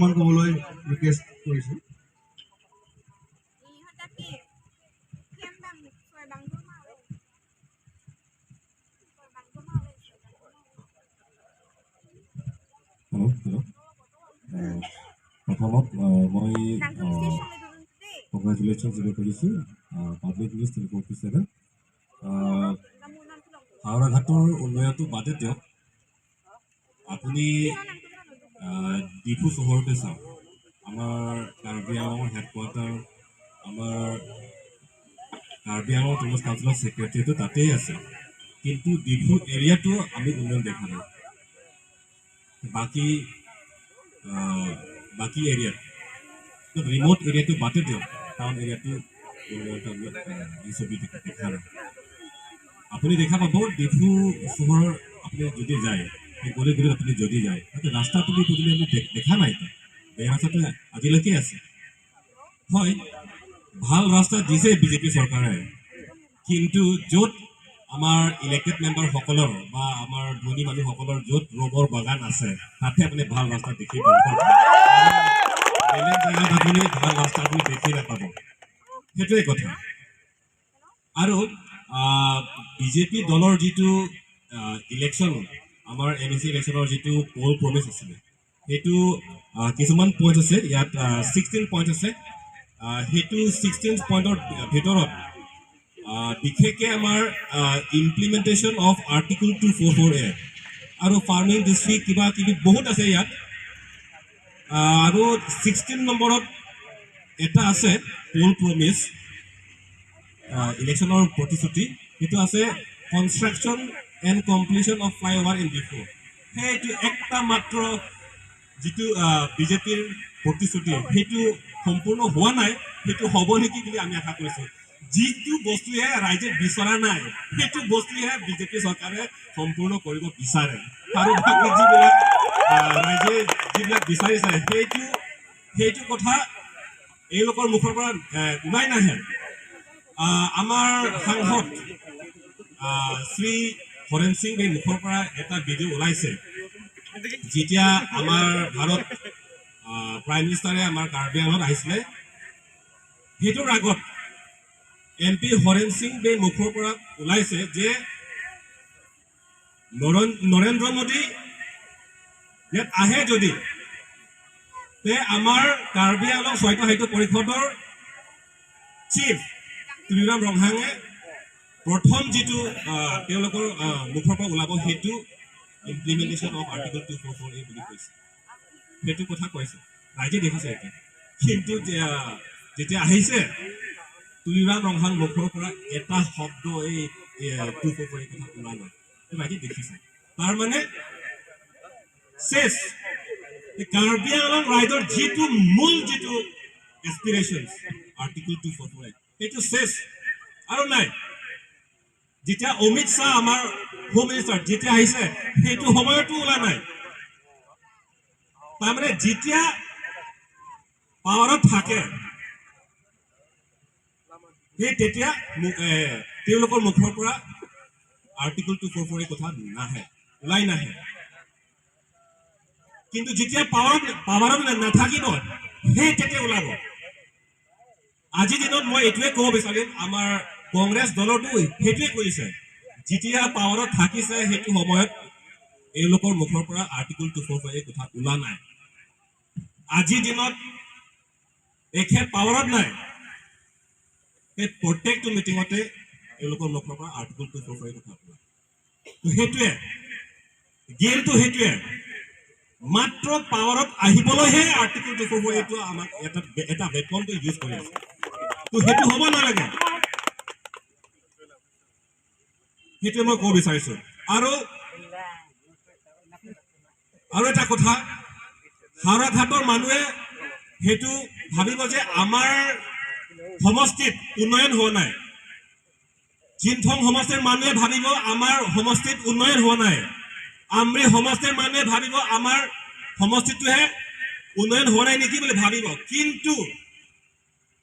অকণমান ক'বলৈ ৰিকুৱেষ্ট কৰিছোঁ। นี่เขาจะเก็บเข้มแบบสวยบางก็มาเลยสวยบางก็มาเลยสวยบางก็มาเลย হেল্ল' হেল্ল', প্ৰথমত মই นางคือที่ชมเลยดูสิ congratulation দিব খুজিছোঁ পাব্লিক নিউজ 24x7। ละมุนนั่นคือลองดู হাওৰাঘাটৰ উন্নয়নটো বাদে দিয়ক, আপুনি นางคือไม่ลองดู ডিফু চহৰতে চাওক, আমাৰ কাৰ্বি আংলঙৰ হেডকোৱাৰ্টাৰ, আমাৰ কাৰ্বি আংলং অট'নমাছ কাউন্সিলৰ ছেক্ৰেটেৰীটো তাতেই আছে, কিন্তু ডিফু এৰিয়াটো আমি উন্নয়ন দেখা নাই। বাকী এৰিয়াত, ৰিম'ট এৰিয়াটো বাদে দিয়ক, টাউন এৰিয়াটো উন্নয়নটো আমি এই ছবি দেখা নাই। আপুনি দেখা পাব, ডিফু চহৰৰ আপুনি যদি যায়, সেই গলি গলিত আপুনি যদি যায়, তাতে ৰাস্তা পদূলি পদূলি আমি দেখা নাই। তাত বেয়া ৰাস্তাটো আজিলৈকে আছে। হয়, ভাল ৰাস্তা দিছে বিজেপি চৰকাৰে, কিন্তু য'ত আমাৰ ইলেক্টেড মেম্বাৰসকলৰ বা আমাৰ ধনী মানুহসকলৰ য'ত ৰবৰ বাগান আছে, তাতে আপুনি ভাল ৰাস্তা দেখি পাব। বেলেগ জেগাত আপুনি ভাল ৰাস্তা আপুনি দেখি নাপাব। সেইটোৱে কথা। আৰু বিজেপি দলৰ যিটো ইলেকশ্যন, আমাৰ এম এ চি ইলেকশ্যনৰ যিটো পল প্ৰমিচ আছিলে, সেইটো কিছুমান পইণ্ট আছে ইয়াত, 16 পইণ্ট আছে। সেইটো 16 পইণ্টৰ ভিতৰত বিশেষকৈ আমাৰ implementation of Article 244A আৰু ফাৰ্মিং ডিষ্ট্ৰিক্ট, কিবা কিবি বহুত আছে ইয়াত। আৰু 16 নম্বৰত এটা আছে পল প্ৰমিচ, ইলেকশ্যনৰ প্ৰতিশ্ৰুতি, সেইটো আছে construction and completion of flyover in Diphu. সেইটো একটা মাত্ৰ যিটো বিজেপিৰ প্ৰতিশ্ৰুতি, সেইটো সম্পূৰ্ণ হোৱা নাই। সেইটো হ'ব নেকি বুলি আমি আশা কৰিছোঁ। যিটো বস্তুৱে ৰাইজে বিচৰা নাই, সেইটো বস্তুহে বিজেপি চৰকাৰে সম্পূৰ্ণ কৰিব বিচাৰে। আৰু বাকী যিবিলাক ৰাইজে যিবিলাক বিচাৰিছে, সেইটো কথা এওঁলোকৰ মুখৰ পৰা ওলাই নাহে। আমাৰ সাংসদ শ্ৰী হৰেণ সিং এই মুখৰ পৰা এটা ভিডিঅ' ওলাইছে, যেতিয়া আমাৰ ভাৰত প্ৰাইম মিনিষ্টাৰে আমাৰ কাৰ্বি আংলঙত আহিছিলে, সেইটোৰ আগত এম পি হৰেণ সিং বে মুখৰ পৰা ওলাইছে যে নৰেন্দ্ৰ মোদী ইয়াত আহে যদি, তে আমাৰ কাৰ্বি আংলং স্বায়ত্ত সাহিত্য পৰিষদৰ চিফ তুলিৰাম ৰংহাঙে প্ৰথম যিটো তেওঁলোকৰ মুখৰ পৰা ওলাব, সেইটো implementation of Article 244A বুলি কৈছে। সেইটো কথা কৈছে, ৰাইজে দেখিছে এইটো। কিন্তু যেতিয়া আহিছে, তুলিৰাম ৰংহাং মুখৰ পৰা এটা শব্দ এই 244A কথা ওলা নাই। ৰাইজে দেখিছে। তাৰমানে চেছ। এই কাৰ্বি আংলং ৰাইজৰ যিটো মূল যিটো এছপিৰেশ্যন আৰ্টিকল 244A, সেইটো চেছ আৰু নাই। যেতিয়া অমিত শ্বাহ, আমাৰ হোম মিনিষ্টাৰ, যেতিয়া আহিছে, সেইটো সময়তো ওলা নাই। তাৰমানে যেতিয়া পাৱাৰত থাকে, সেই তেতিয়া তেওঁলোকৰ মুখৰ পৰা আৰ্টিকল 244 কথা নাহে, ওলাই নাহে। কিন্তু যেতিয়া পাৱাৰত নাথাকিব, সেই তেতিয়া ওলাব। আজিৰ দিনত মই এইটোৱে ক'ব বিচাৰিম, আমাৰ কংগ্ৰেছ দলতো সেইটোৱে কৰিছে। যেতিয়া পাৱাৰত থাকিছে, সেইটো সময়ত এওঁলোকৰ মুখৰ পৰা আৰ্টিকল 245 কথা ওলোৱা নাই। আজিৰ দিনত এখেত পাৱাৰত নাই, সেই প্ৰত্যেকটো মিটিঙতে এওঁলোকৰ মুখৰ পৰা আৰ্টিকল 245 কথা ওলায়। তো সেইটোৱে গেমটো, সেইটোৱে মাত্ৰ পাৱাৰত আহিবলৈহে আৰ্টিকল 244 এইটো আমাক এটা এটা ৱেপনটো ইউজ কৰি আছে। তো সেইটো হ'ব নালাগে, সেইটোৱে মই ক'ব বিচাৰিছো। আৰু এটা কথা, হাওৰাঘাটৰ মানুহে সেইটো ভাবিব যে আমাৰ সমষ্টিত উন্নয়ন হোৱা নাই। জিনথং সমষ্টিৰ মানুহে ভাবিব আমাৰ সমষ্টিত উন্নয়ন হোৱা নাই। আমৰি সমষ্টিৰ মানুহে ভাবিব আমাৰ সমষ্টিটোহে উন্নয়ন হোৱা নাই নেকি বুলি ভাবিব। কিন্তু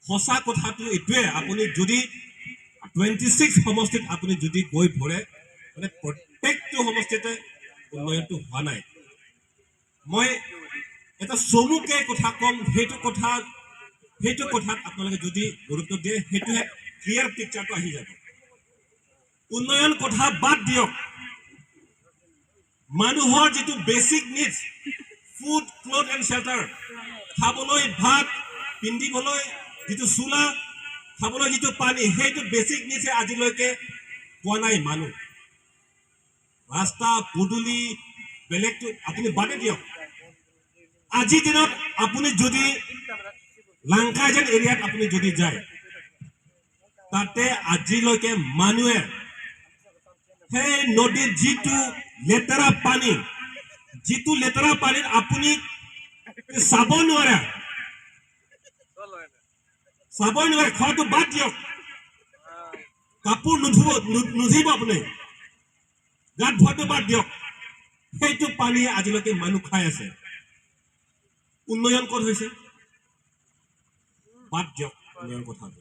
সঁচা কথাটো এইটোৱে, আপুনি যদি 26 সমষ্টিত আপুনি যদি গৈ ভৰে, মানে প্ৰত্যেকটো সমষ্টিতে উন্নয়নটো হোৱা নাই। মই এটা চমুকে কথা ক'ম। সেইটো কথাত আপোনালোকে যদি গুৰুত্ব দিয়ে, সেইটোহে ক্লিয়াৰ পিকচাৰটো আহি যাব। উন্নয়ন কথা বাদ দিয়ক, মানুহৰ যিটো basic needs, food, cloth and shelter, খাবলৈ ভাত, পিন্ধিবলৈ যিটো চোলা, খাবলৈ যিটো পানী, সেইটো বেচিক নিডছে আজিলৈকে পোৱা নাই মানুহ। ৰাস্তা পদূলি বেলেগটো আপুনি বাদে দিয়ক। আজিৰ দিনত আপুনি যদি লাংকাইজান এৰিয়াত আপুনি যদি যায়, তাতে আজিলৈকে মানুহে সেই নদীৰ যিটো লেতেৰা পানী, যিটো লেতেৰা পানীত আপুনি চাব নোৱাৰে, চাবই নোৱাৰে, খোৱাটো বাদ দিয়ক, কাপোৰ নুধুব, নুধুব, আপুনি গাত ধোৱাটো বাদ দিয়ক, সেইটো পানী আজিলৈকে মানুহ খাই আছে। উন্নয়ন ক'ত হৈছে? বাদ দিয়ক উন্নয়ন কথাটো।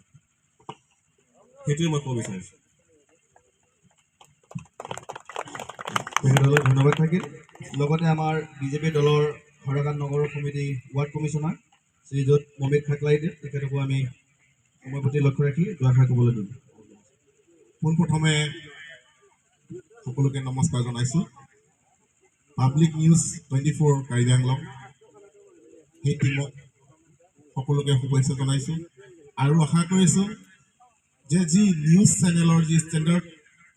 সেইটোৱে মই ক'ব বিচাৰিছোঁ। তেখেতলৈ ধন্যবাদ থাকিল। লগতে আমাৰ বিজেপি দলৰ হাওৰাঘাট নগৰ সমিতি ৱাৰ্ড কমিশ্যনাৰ শ্ৰীযুত মমিত খাকলাইদেৱ, তেখেতকো আমি সময়ৰ প্ৰতি লক্ষ্য ৰাখি দুআষাৰ ক'বলৈ দিম। পোনপ্ৰথমে সকলোকে নমস্কাৰ জনাইছোঁ। পাব্লিক নিউজ 24 কাৰ্বি আংলং সেই টীমক সকলোকে শুভেচ্ছা জনাইছোঁ আৰু আশা কৰিছোঁ যে যি নিউজ চেনেলৰ যি ষ্টেণ্ডাৰ্ড,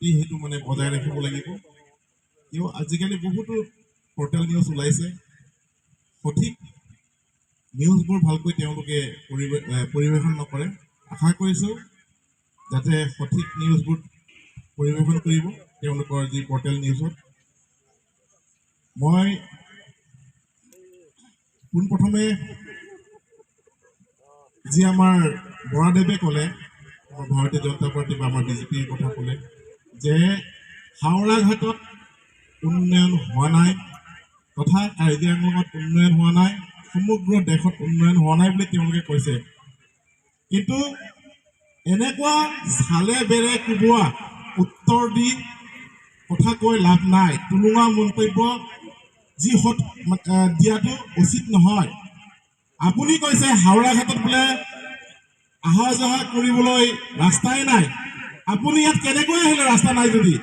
সেইটো মানে বজাই ৰাখিব লাগিব। কিয় আজিকালি বহুতো পৰ্টেল নিউজ ওলাইছে, সঠিক নিউজবোৰ ভালকৈ তেওঁলোকে পৰিৱেশন নকৰে। আশা কৰিছোঁ যাতে সঠিক নিউজবোৰ পৰিৱেশন কৰিব তেওঁলোকৰ যি পৰ্টেল নিউজত। মই পোনপ্ৰথমে যি আমাৰ বৰাদেৱে ক'লে, আমাৰ ভাৰতীয় জনতা পাৰ্টী বা আমাৰ বিজেপিৰ কথা ক'লে যে হাওৰাঘাটত উন্নয়ন হোৱা নাই তথা কাৰ্বি আংলঙত উন্নয়ন হোৱা নাই, সমগ্ৰ দেশত উন্নয়ন হোৱা নাই বুলি তেওঁলোকে কৈছে। কিন্তু এনেকুৱা চালে বেৰে কোবোৱা উত্তৰ দি কথা কৈ লাভ নাই। টুলুঙা মন্তব্য যি সৎ দিয়াটো উচিত নহয়। আপুনি কৈছে হাওৰাঘাটত বোলে অহা যোৱা কৰিবলৈ ৰাস্তাই নাই। আপুনি ইয়াত কেনেকৈ আহিলে ৰাস্তা নাই যদি?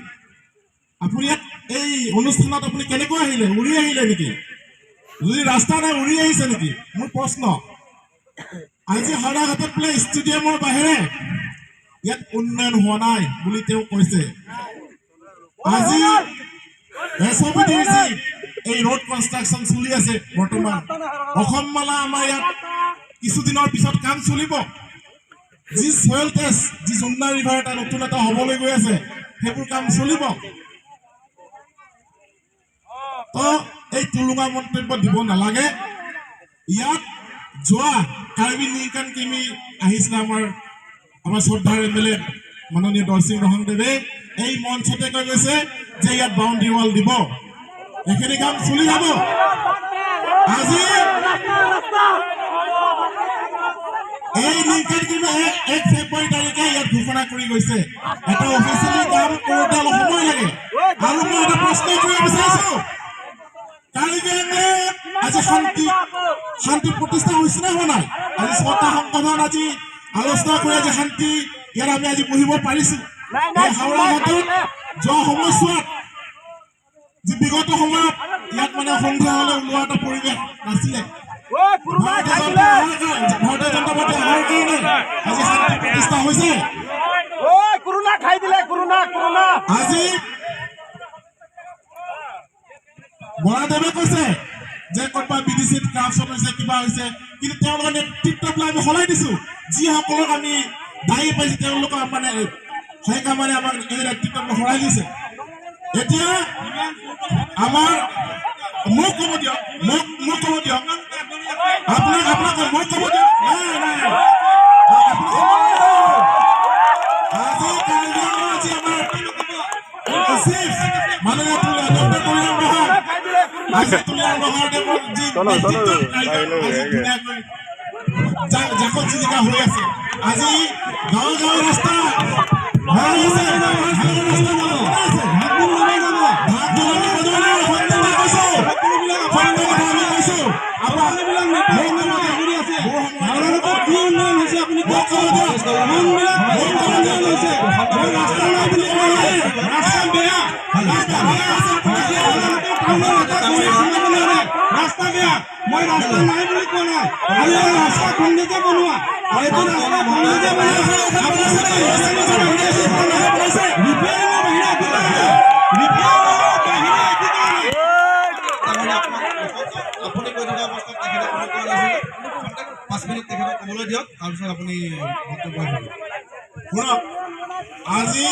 আপুনি ইয়াত এই অনুষ্ঠানত আপুনি কেনেকৈ আহিলে? উৰি আহিলে নেকি? যদি ৰাস্তা নাই, উৰি আহিছে নেকি? মোৰ প্ৰশ্ন। আজি হাওৰাঘাটত বোলে ষ্টেডিয়ামৰ বাহিৰে ইয়াত উন্নয়ন হোৱা নাই বুলি তেওঁ কৈছে। আজি এছ যি এই ৰোড কনষ্ট্ৰাকশ্যন চলি আছে বৰ্তমান, অসমমালা আমাৰ ইয়াত কিছুদিনৰ পিছত কাম চলিব। যি চয়েল টেষ্ট, যি যমুনা ৰিভাৰ এটা নতুন এটা হ'বলৈ গৈ আছে, সেইবোৰ কাম চলিব। তো এই টুলুঙা মন্তব্য দিব নালাগে। ইয়াত যোৱা কাৰ্বি নিংকান কিমি আহিছিলে, আমাৰ আমাৰ শ্ৰদ্ধাৰ এম এল এ মাননীয় দৰচিং ৰহংদেৱে এই মঞ্চতে কৈ গৈছে যে ইয়াত বাউণ্ডেৰী ৱাল দিব, এইখিনি কাম চলি যাব। আজি এই নিংকান কিমি 1 ফেব্ৰুৱাৰী তাৰিখে ইয়াত ঘোষণা কৰি গৈছে। এটা অফিচিয়েলি কাম কৰোঁতে অলপ সময় লাগে। আৰু মই এটা প্ৰশ্ন কৰিব বিচাৰিছো, কাৰ্বি আংলঙত আজি শান্তি শান্তি প্ৰতিষ্ঠা হৈছে নে হোৱা নাই? আজি ছটা সংগঠন আজি আলোচনা কৰি আজি শান্তি ইয়াত আমি আজি বহিব পাৰিছো। এই হাওৰাঘাটত যোৱা সময়ছোৱাত যি বিগত সময়ত ইয়াত মানে সন্ধিয়া হ'লে ওলোৱা এটা পৰিৱেশ নাছিলে, ভাৰতীয় জনতা পাৰ্টী অহাৰ কাৰণে আজি শান্তি প্ৰতিষ্ঠা হৈছে। আজি বৰাদেৱে কৈছে যে ক'ৰবাত বি টি চিত কৰাপশ্যন হৈছে, কিবা হৈছে, কিন্তু তেওঁলোকৰ নেতৃত্ববিলাক আমি সলাই দিছো। যিসকলক আমি দায়ী পাইছো, তেওঁলোকক মানে হাইকমানে আমাক এই নেতৃত্ব সলাই দিছে। এতিয়া আমাৰ মোক ক'ব দিয়ক, মোক মোক ক'ব দিয়ক, আপোনাক আপোনাক মোক ক'ব দিয়ক। নাই নাই, আজি কাৰ্বি আংলং আজি আমাৰ চিফ মাননীয় ডক্টৰ তুলিৰাম ৰহং, আজি তুলিৰাম ৰহংদেৱৰ যি নেতৃত্বত আজি ধুনীয়াকৈ জাকত জিলিকা হৈ আছে। আজি গাঁৱে গাঁৱে ৰাস্তা ভাল হৈছে, ৰাস্তা বনাইছে। ঢাক ঢোল আমি বজোৱা নাই, সত্য কথা কৈছো, সত্য কথা আমি কৈছো। আপোনাক ৰাস্তা বেয়া, মই ৰাস্তা নাই বুলি কোৱা নাই। আৰু এই ৰাস্তা কংগ্ৰেছে বনোৱা, এইটো ৰাস্তা কংগ্ৰেছে বনোৱা। ৰিপেয়াৰিঙৰ বাহিৰে একো কৰা নাই, ৰিপেয়াৰিঙৰ বাহিৰে একো কৰা নাই। আপুনি কৈ থকা অৱস্থাত তেখেতে কোনো কোৱা নাছিলে। 5 মিনিট তেখেতক ক'বলৈ দিয়ক, তাৰপিছত আপুনি বক্তব্য ৰাখিব। শুনক, আজি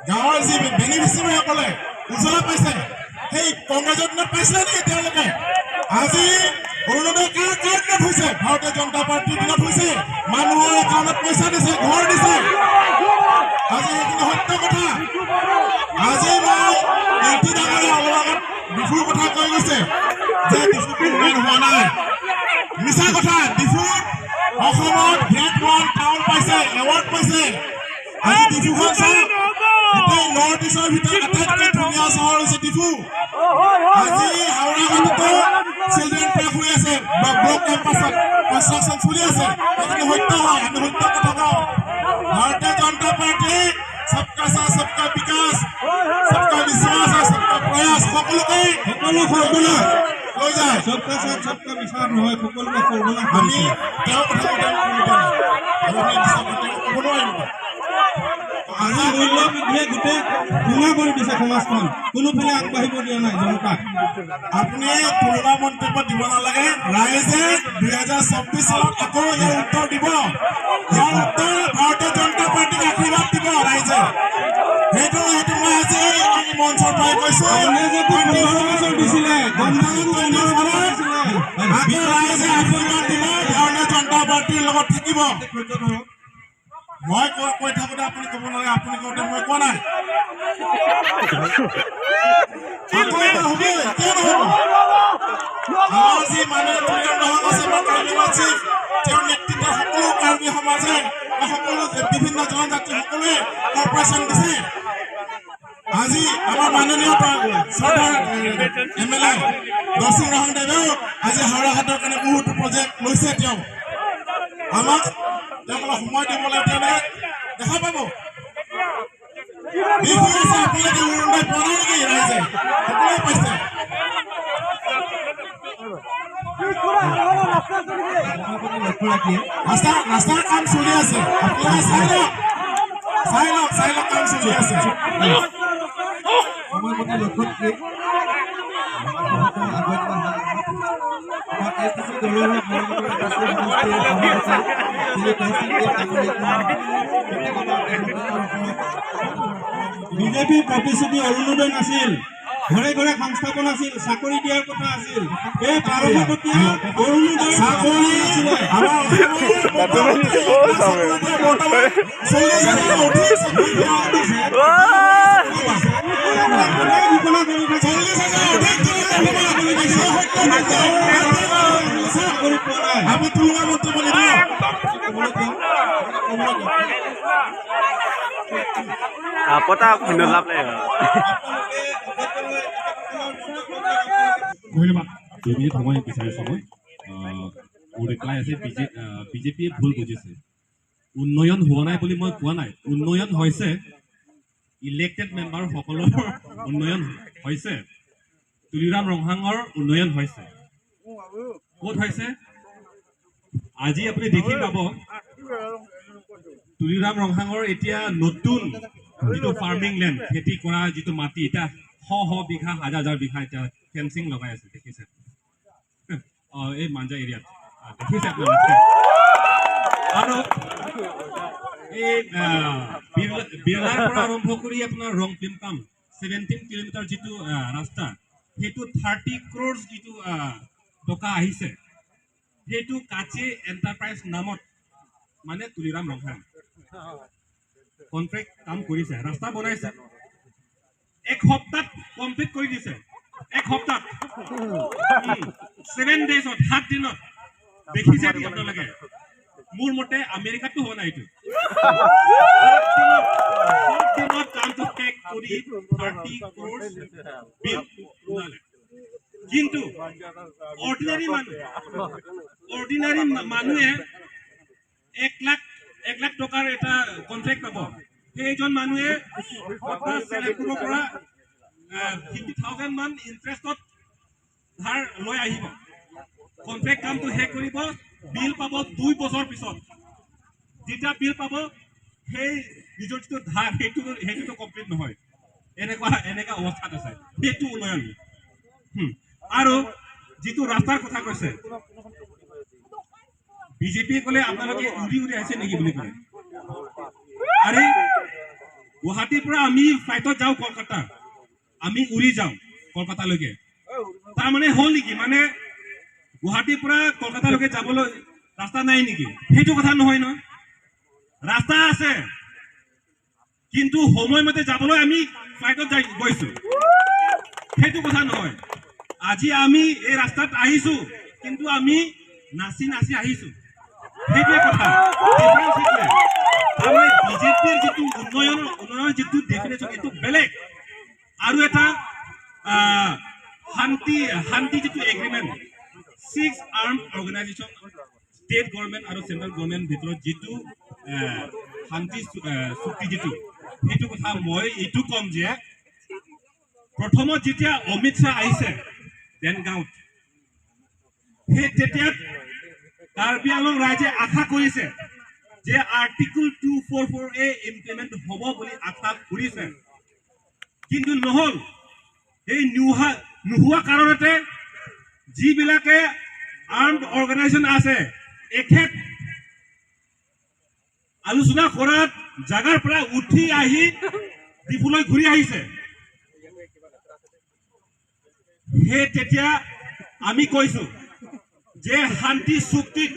গাঁৱৰ যি বেনিফিচিয়াৰীসকলে উজলা পাইছে, সেই কংগ্ৰেছৰ দিনত পাইছিলে নেকি তেওঁলোকে? আজি অৰুণোদয় কাৰ কাৰ দিনত হৈছে? ভাৰতীয় জনতা পাৰ্টীৰ দিনত হৈছে। মানুহৰ একাউণ্টত পইচা দিছে, ঘৰ দিছে। আজি সেইখিনি সত্য কথা। আজি মই ইংতি ডাঙৰীয়া অলপ আগত ডিফুৰ কথা কৈ গৈছে যে ডিফুত উন্নয়ন হোৱা নাই। মিছা কথা। ডিফুত অসমত গ্ৰেড 1 টাউন পাইছে, এৱাৰ্ড পাইছে। আজি ডিফুখন চাওক, গোটেই নৰ্থ ইষ্টৰ ভিতৰত আটাইতকৈ ধুনীয়া চহৰ হৈছে ডিফু। আজি হাওৰাঘাটতো চিলড্ৰেন পাৰ্ক হৈ আছে, ব্লক কেম্পাছত কনষ্ট্ৰাকশ্যন চলি আছে। সেইখিনি সত্য হয়, আমি সত্য কথা কওঁ। ভাৰতীয় জনতা পাৰ্টীয়ে সবকা সাথ, সবকা বিকাশ, সবকা বিশ্বাস আৰু সবকা প্ৰয়াস সকলোকে সকলো সৰ্বনাশ লৈ যায়। সবকা সাথ সবকা বিশ্বাস নহয়, সকলোকে সৰ্বনাশ আমি কৰিছে। তেওঁৰ কথা মতে আমি ক'ব নোৱাৰিম আৰু আমি বিশ্বাস তেওঁ ক'ব নোৱাৰিম। আজি মূল্য বৃদ্ধিয়ে গোটেই কোঙা কৰি দিছে সমাজখন, কোনোফালে আগবাঢ়িব দিয়া নাই জনতাক। আপুনি তুলনা মন্তব্য দিব নালাগে। ৰাইজে 2024 চনত আকৌ ইয়াৰ উত্তৰ দিব। ইয়াৰ উত্তৰ ভাৰতীয় জনতা পাৰ্টীক আশীৰ্বাদ দিব ৰাইজে। সেইটো সেইটো মই আজি এই মঞ্চৰ পৰাই কৈছো। কংগ্ৰেছকো 15 বছৰ দিছিলে, কংগ্ৰেছকো 15 বছৰ দিছিলে। আকৌ ৰাইজে আশীৰ্বাদ দিব, ভাৰতীয় জনতা পাৰ্টীৰ লগত থাকিব। ধৈৰ্য ধৰক। মই কৈ থাকোঁতে আপুনি ক'ব নালাগে, আপুনি কওঁতে মই কোৱা নাই। আকৌ এবাৰ হ'বই, কিয় নহ'ব? আমাৰ যি মাননীয় তুলিৰাম ৰহং আছে, আমাৰ কাৰ্বি চিফ, তেওঁৰ নেতৃত্বত সকলো কাৰ্বি সমাজে বা সকলো বিভিন্ন জনজাতি সকলোৱে কৰ্পৰেশ্যন দিছে। আজি আমাৰ মাননীয় চৰ্দাৰ MLA Dorsing Ronghang দেৱেও আজি হাওৰাঘাটৰ কাৰণে বহুতো প্ৰজেক্ট লৈছে। তেওঁ আমাক তেওঁক অলপ সময় দিব লাগে, তেওঁলোকে দেখা পাব। বিষ হৈ আছে, আপোনালোকে অৰুণোদয় পোৱা নাই নেকি? ৰাইজে সকলোৱে পাইছে। সময়ৰ প্ৰতি লক্ষ্য ৰাখিয়ে ৰাস্তা ৰাস্তাৰ কাম চলি আছে, আপোনালোকে চাই লওক, চাই লওক, চাই লওক, কাম চলি আছে। সময়ৰ প্ৰতি লক্ষ্য ৰাখি আগুৱাই নিব। আমাৰ এছ টি চি দলৰ হৈ হাওৰাঘাটৰ সমষ্টিৰ সভাপতি শ্ৰী তহচিল দেৱ ডাঙৰীয়াক মই বিজেপিৰ প্ৰতিশ্ৰুতি অৰুণোদয় নাছিল, ঘৰে ঘৰে সংস্থাপন আছিল, চাকৰি দিয়াৰ কথা আছিল। এই 1200 টকীয়া অৰুণোদয় চাকৰি নাছিলে। আমাৰ অসমৰ বৰ্তমান 40 হাজাৰৰ অধিক চাকৰি দিয়া হৈছে। সদায় ঘোষণা কৰি থাকে, 40 হাজাৰৰ অধিক তেওঁলোকে সত্য সত্য। চাকৰি পোৱা নাই। আমি তুলনা মন্তব্য নিদিওঁ। ক'বলৈ দিয়ক, ক'বলৈ দিয়ক। Pota লাভ নাই। আপোনালোকে অগত্যলৈ তেখেতসকলৰ মন্তব্যবিলাক আপোনালোকে ধন্যবাদ। 2 মিনিট সময় বিচাৰিছোঁ মই। মোৰ ৰিপ্লাই আছে, বিজেপিয়ে ভুল বুজিছে। উন্নয়ন হোৱা নাই বুলি মই কোৱা নাই। উন্নয়ন হৈছে, ইলেক্টেড মেম্বাৰসকলৰ উন্নয়ন হৈছে, তুলিৰাম ৰংহাঙৰ উন্নয়ন হৈছে। ক'ত হৈছে? আজি আপুনি দেখি পাব তুলিৰাম ৰংহাঙৰ এতিয়া নতুন যিটো ফাৰ্মিং লেণ্ড, খেতি কৰা যিটো মাটি, এতিয়া শ শ বিঘা, হাজাৰ হাজাৰ বিঘা এতিয়া ফেঞ্চিং লগাই আছে, দেখিছে? এই মাঞ্জা এৰিয়াত দেখিছে আপোনালোকে। আৰু এই বিৰলাৰ পৰা আৰম্ভ কৰি আপোনাৰ ৰংপিমপাম 17 কিলোমিটাৰ যিটো ৰাস্তা, সেইটো 30 ক্ৰ'ৰ যিটো টকা আহিছে, সেইটো কাচি এণ্টাৰপ্ৰাইজ নামত মানে তুলিৰাম ৰংহাং কণ্ট্ৰেক্ট কাম কৰিছে, ৰাস্তা বনাইছে, এক সপ্তাহত কমপ্লিট কৰি দিছে, এক সপ্তাহত 7 ডেইজত, 7 দিনত। দেখিছে নেকি আপোনালোকে? মোৰ মতে আমেৰিকাতো হোৱা নাই এইটো। 7 দিনত কামটো শেষ কৰি 30 ক্ৰ'ৰ বিল ওলালে। কিন্তু অৰ্ডিনাৰী মানুহ, অৰ্ডিনাৰী মানুহে 1 লাখ 1 লাখ টকাৰ এটা কণ্ট্ৰেক্ট পাব, সেইজন মানুহে চেলেপুৰৰ পৰা 50,000 মান ইণ্টাৰেষ্টত ধাৰ লৈ আহিব, কণ্ট্ৰেক্ট কামটো শেষ কৰিব, বিল পাব 2 বছৰ পিছত। যেতিয়া বিল পাব সেই নিজৰ যিটো ধাৰ সেইটোতো কমপ্লিট নহয়, এনেকুৱা অৱস্থাত আছে। সেইটো উন্নয়ন। আৰু যিটো ৰাস্তাৰ কথা কৈছে, বিজেপিয়ে ক'লে আপোনালোকে উৰি উৰি আহিছে নেকি বুলি ক'লে। আৰে গুৱাহাটীৰ পৰা আমি ফ্লাইটত যাওঁ কলকাতা, আমি উৰি যাওঁ কলকাতালৈকে, তাৰমানে হ'ল নেকি মানে গুৱাহাটীৰ পৰা কলকাতালৈকে যাবলৈ ৰাস্তা নাই নেকি? সেইটো কথা নহয় নহয়, ৰাস্তা আছে, কিন্তু সময়মতে যাবলৈ আমি ফ্লাইটত গৈছো, সেইটো কথা নহয়। আজি আমি এই ৰাস্তাত আহিছো, কিন্তু আমি নাচি নাচি আহিছো, সেইটোৱে কথা। তাৰমানে বিজেপিৰ যিটো উন্নয়নৰ যিটো ডেফিনেশ্যন এইটো বেলেগ। আৰু এটা শান্তি যিটো agreement, 6 arm organisation state government আৰু চেণ্ট্ৰেল গভৰ্ণমেণ্ট ভিতৰত যিটো শান্তি চুক্তি যিটো, সেইটো কথা মই এইটো ক'ম যে প্ৰথমত যেতিয়া অমিত শ্বাহ আহিছে দেনগাঁৱত, সেই তেতিয়া কাৰ্বি আংলং ৰাইজে আশা কৰিছে যে আৰ্টিকল 244A implement হ'ব বুলি আশা কৰিছে, কিন্তু নহ'ল। এই নোহোৱা কাৰণতে যিবিলাকে আৰ্মড অৰ্গেনাইজেশ্যন আছে, এখেত আলোচনা কৰাত জাগাৰ পৰা উঠি আহি ডিফুলৈ ঘূৰি আহিছে। সেই তেতিয়া আমি কৈছো যে শান্তি চুক্তিত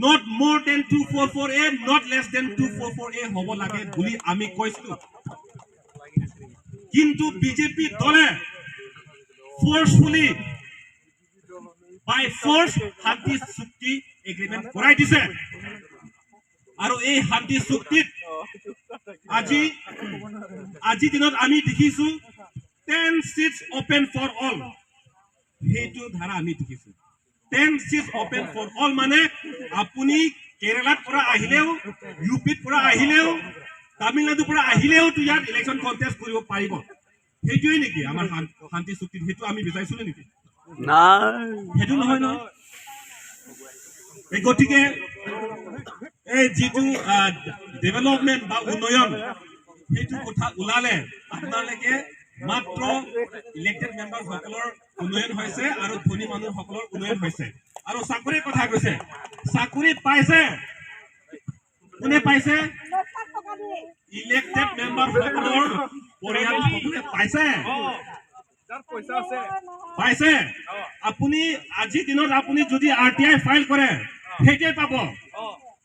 not more than 244A, not less than 244A হ'ব লাগে বুলি আমি কৈছিলো। কিন্তু বিজেপি দলে ফ'ৰ্চফুলি বাই ফ'ৰ্চ শান্তি চুক্তি এগ্ৰিমেণ্ট কৰাই দিছে। আৰু এই শান্তি চুক্তিত আজিৰ দিনত আমি দেখিছো 10 seats open for all, সেইটো ধাৰা আমি দেখিছো। 10 seats open for all মানে আপুনি কেৰেলাত পৰা আহিলেও, ইউ পিত পৰা আহিলেও, তামিলনাডুৰ পৰা আহিলেও তো ইয়াত ইলেকশ্যন কণ্টেষ্ট কৰিব পাৰিব। সেইটোৱেই নেকি আমাৰ শান্তি চুক্তিত? সেইটো আমি বিচাৰিছিলো নেকি? নাই, সেইটো নহয় নহয়। গতিকে এই যিটো ডেভেলপমেণ্ট বা উন্নয়ন সেইটো কথা ওলালে আপোনালোকে মাত্ৰ ইলেক্টেড মেম্বাৰসকলৰ উন্নয়ন হৈছে আৰু ধনী মানুহসকলৰ উন্নয়ন হৈছে। আৰু চাকৰিৰ কথা কৈছে, চাকৰি পাইছে, কোনে পাইছে? ইলেক্টেড মেম্বাৰসকলৰ পৰিয়ালসকলে পাইছে, পাইছে। আপুনি আজিৰ দিনত আপুনি যদি RTI file কৰে সেইটোৱে পাব।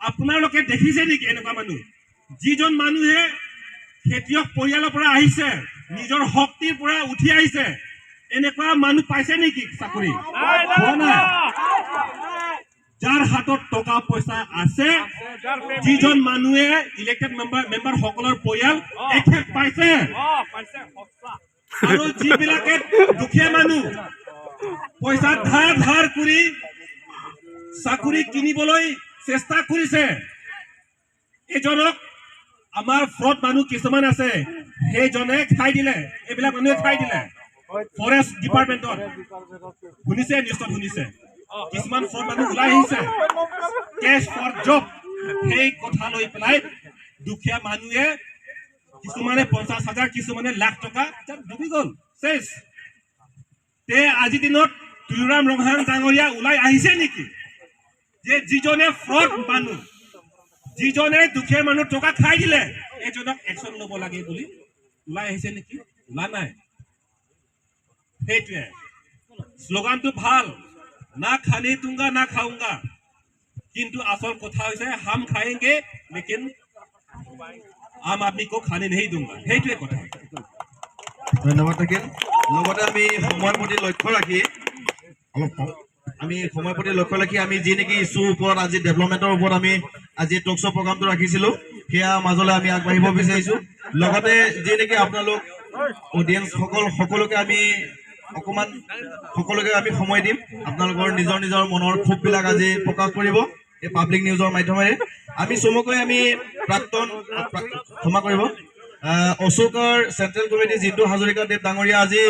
আপোনালোকে দেখিছে নেকি এনেকুৱা মানুহ, যিজন মানুহে খেতিয়ক পৰিয়ালৰ পৰা আহিছে, নিজৰ শক্তিৰ পৰা উঠি আহিছে, এনেকুৱা মানুহ পাইছে নেকি চাকৰি? যাৰ হাতত টকা পইচা আছে, যিজন মানুহে ইলেক্টেড মেম্বাৰ সকলৰ পৰিয়াল এখেত পাইছে। আৰু যিবিলাকে দুখীয়া মানুহ পইচা ধাৰ ধাৰ কৰি চাকৰি কিনিবলৈ চেষ্টা কৰিছে, এজনক আমাৰ ফ্ৰড মানুহ কিছুমান আছে, সেইজনে খাই দিলে, এইবিলাক মানুহে খাই দিলে। ফৰেষ্ট ডিপাৰ্টমেণ্টত শুনিছে, নিশ্চয় শুনিছে, কিছুমান ফ্ৰড মানুহ ওলাই আহিছে কেছ ফৰ জব, সেই কথা লৈ পেলাই দুখীয়া মানুহে কিছুমানে 50,000, কিছুমানে লাখ টকা ডুবি গ'ল, চেচ। তে আজিৰ দিনত তুলিৰাম ৰংহাং ডাঙৰীয়া ওলাই আহিছে নেকি যে যিজনে ফ্ৰড মানুহ, যিজনে দুখীয়া মানুহ টকা খাই দিলে, এইজনক একশ্যন ল'ব লাগে বুলি ওলাই আহিছে নেকি? ওলা নাই। সেইটোৱে শ্লোগানটো ভাল, না খানি তুংগা না খাউংগা, কিন্তু আচল কথা হৈছে হাম খায়েংগে লেকিন আম আদমি কো খানে नहीं दूंगा, সেইটোৱে কথা। ধন্যবাদ থাকিল। লগতে আমি সময়ৰ প্ৰতি লক্ষ্য ৰাখি অলপ আমি সময়ৰ প্ৰতি লক্ষ্য ৰাখি আমি যি নেকি ইছ্যুৰ ওপৰত আজি ডেভেলপমেণ্টৰ ওপৰত আমি আজি টক শ্ব' প্ৰগ্ৰামটো ৰাখিছিলোঁ, সেয়া মাজলৈ আমি আগবাঢ়িব বিচাৰিছোঁ। লগতে যি নেকি আপোনালোক অডিয়েঞ্চসকল সকলোকে আমি অকণমান সকলোকে আমি সময় দিম, আপোনালোকৰ নিজৰ নিজৰ মনৰ ক্ষোভবিলাক আজি প্ৰকাশ কৰিব এই পাব্লিক নিউজৰ মাধ্যমেৰে। আমি চমুকৈ আমি প্ৰাক্তন, ক্ষমা কৰিব, অশোকৰ চেণ্ট্ৰেল কমিটি জিন্তু হাজৰিকা দেৱ ডাঙৰীয়া, আজি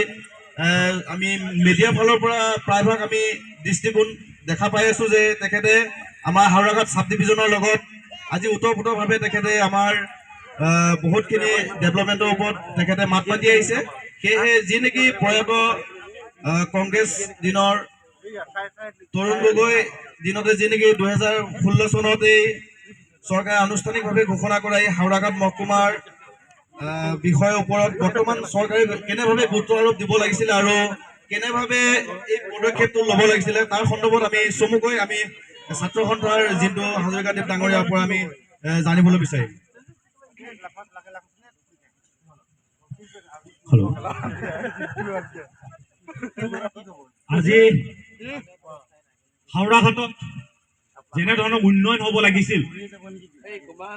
আমি মিডিয়াৰ ফালৰ পৰা প্ৰায়ভাগ আমি দৃষ্টিকোণ দেখা পাই আছোঁ যে তেখেতে আমাৰ হাওৰাঘাট চাব ডিভিজনৰ লগত আজি ওতঃপ্ৰোতভাৱে তেখেতে আমাৰ বহুতখিনি ডেভেলপমেণ্টৰ ওপৰত তেখেতে মাত মাতি আহিছে। সেয়েহে যি নেকি প্ৰয়াত কংগ্ৰেছ দিনৰ তৰুণ গগৈ দিনতে যি নেকি 2016 চনত এই চৰকাৰে আনুষ্ঠানিকভাৱে ঘোষণা কৰা এই হাওৰাঘাট মহকুমাৰ বিষয়ৰ ওপৰত বৰ্তমান চৰকাৰে কেনেভাৱে গুৰুত্ব আৰোপ দিব লাগিছিলে আৰু কেনেভাৱে এই পদক্ষেপটো ল'ব লাগিছিলে, তাৰ সন্দৰ্ভত আমি চমুকৈ আমি ছাত্ৰ সন্থাৰ জিন্তু হাজৰিকাদেৱ ডাঙৰীয়াৰ পৰা আমি জানিবলৈ বিচাৰিম। হেল্ল', আজি হাওৰাঘাটত যেনেধৰণৰ উন্নয়ন হ'ব লাগিছিল,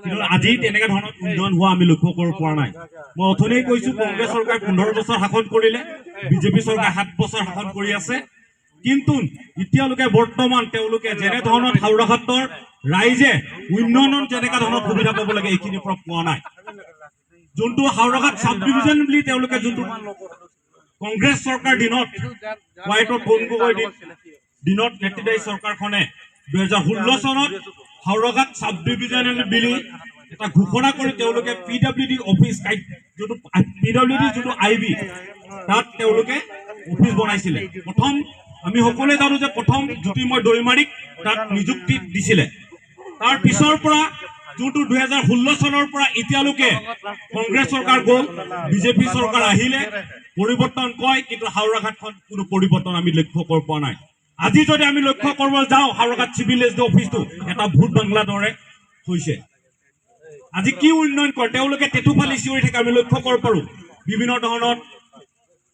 কিন্তু আজি তেনেকুৱা ধৰণৰ উন্নয়ন হোৱা আমি লক্ষ্য কৰিব পৰা নাই। মই অথনিয়ে কৈছোঁ, কংগ্ৰেছ চৰকাৰে 15 বছৰ শাসন কৰিলে, বিজেপি চৰকাৰে 7 বছৰ শাসন কৰি আছে, কিন্তু এতিয়ালৈকে বৰ্তমান তেওঁলোকে যেনেধৰণৰ হাওৰাঘাটৰ ৰাইজে উন্নয়নত যেনেকুৱা ধৰণৰ সুবিধা পাব লাগে, এইখিনিৰ পৰা পোৱা নাই। যোনটো হাওৰাঘাট চাব ডিভিজন বুলি তেওঁলোকে যোনটো কংগ্ৰেছ চৰকাৰ দিনত, হোৱাইটৰ তৰুণ গগৈ দিনত নেতৃত্বাধীন চৰকাৰখনে 2016 চনত হাওৰাঘাট চাব ডিভিজন বুলি এটা ঘোষণা কৰি তেওঁলোকে পি ডাব্লিউ ডি অফিচ, যোনটো পি ডাব্লিউ ডি যোনটো আই বি, তাত তেওঁলোকে অফিচ বনাইছিলে। প্ৰথম আমি সকলোৱে জানো যে প্ৰথম জ্যোতিৰ্ময় দৈমাৰীক তাত নিযুক্তি দিছিলে। তাৰ পিছৰ পৰা যোনটো 2016 চনৰ পৰা এতিয়ালৈকে কংগ্ৰেছ চৰকাৰ গ'ল, বিজেপি চৰকাৰ আহিলে, পৰিৱৰ্তন কয়, কিন্তু হাওৰাঘাটখন কোনো পৰিৱৰ্তন আমি লক্ষ্য কৰিব পৰা নাই। আজি যদি আমি লক্ষ্য কৰিব যাওঁ, হাওৰাঘাট চিভিল এছ ডি অফিচটো এটা ভূত বাংলা দৰে হৈছে। আজি কি উন্নয়ন কৰে তেওঁলোকে টেটুফালি চিঞৰি থাকে, আমি লক্ষ্য কৰিব পাৰোঁ। বিভিন্ন ধৰণৰ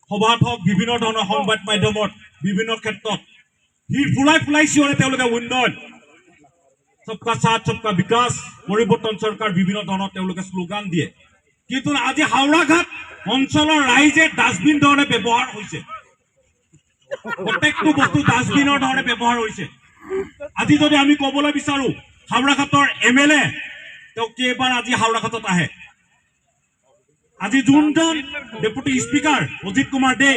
সভাত হওক, বিভিন্ন ধৰণৰ সংবাদ মাধ্যমত, বিভিন্ন ক্ষেত্ৰত ভিৰ ফুলাই ফুলাই চিঞৰে তেওঁলোকে উন্নয়ন, সবকা সাথ সবকা বিকাশ, পৰিৱৰ্তন চৰকাৰ, বিভিন্ন ধৰণৰ তেওঁলোকে শ্লোগান দিয়ে। কিন্তু আজি হাওৰাঘাট অঞ্চলৰ ৰাইজে ডাষ্টবিন ধৰণে ব্যৱহাৰ হৈছে, প্ৰত্যেকটো বস্তু ডাষ্টবিনৰ ধৰণে ব্যৱহাৰ হৈছে। আজি যদি আমি ক'বলৈ বিচাৰোঁ, হাওৰাঘাটৰ এম এল এ তেওঁ কেইবাৰ আজি হাওৰাঘাটত আহে। আজি যোনজন ডেপুটি স্পীকাৰ অজিত কুমাৰ দে,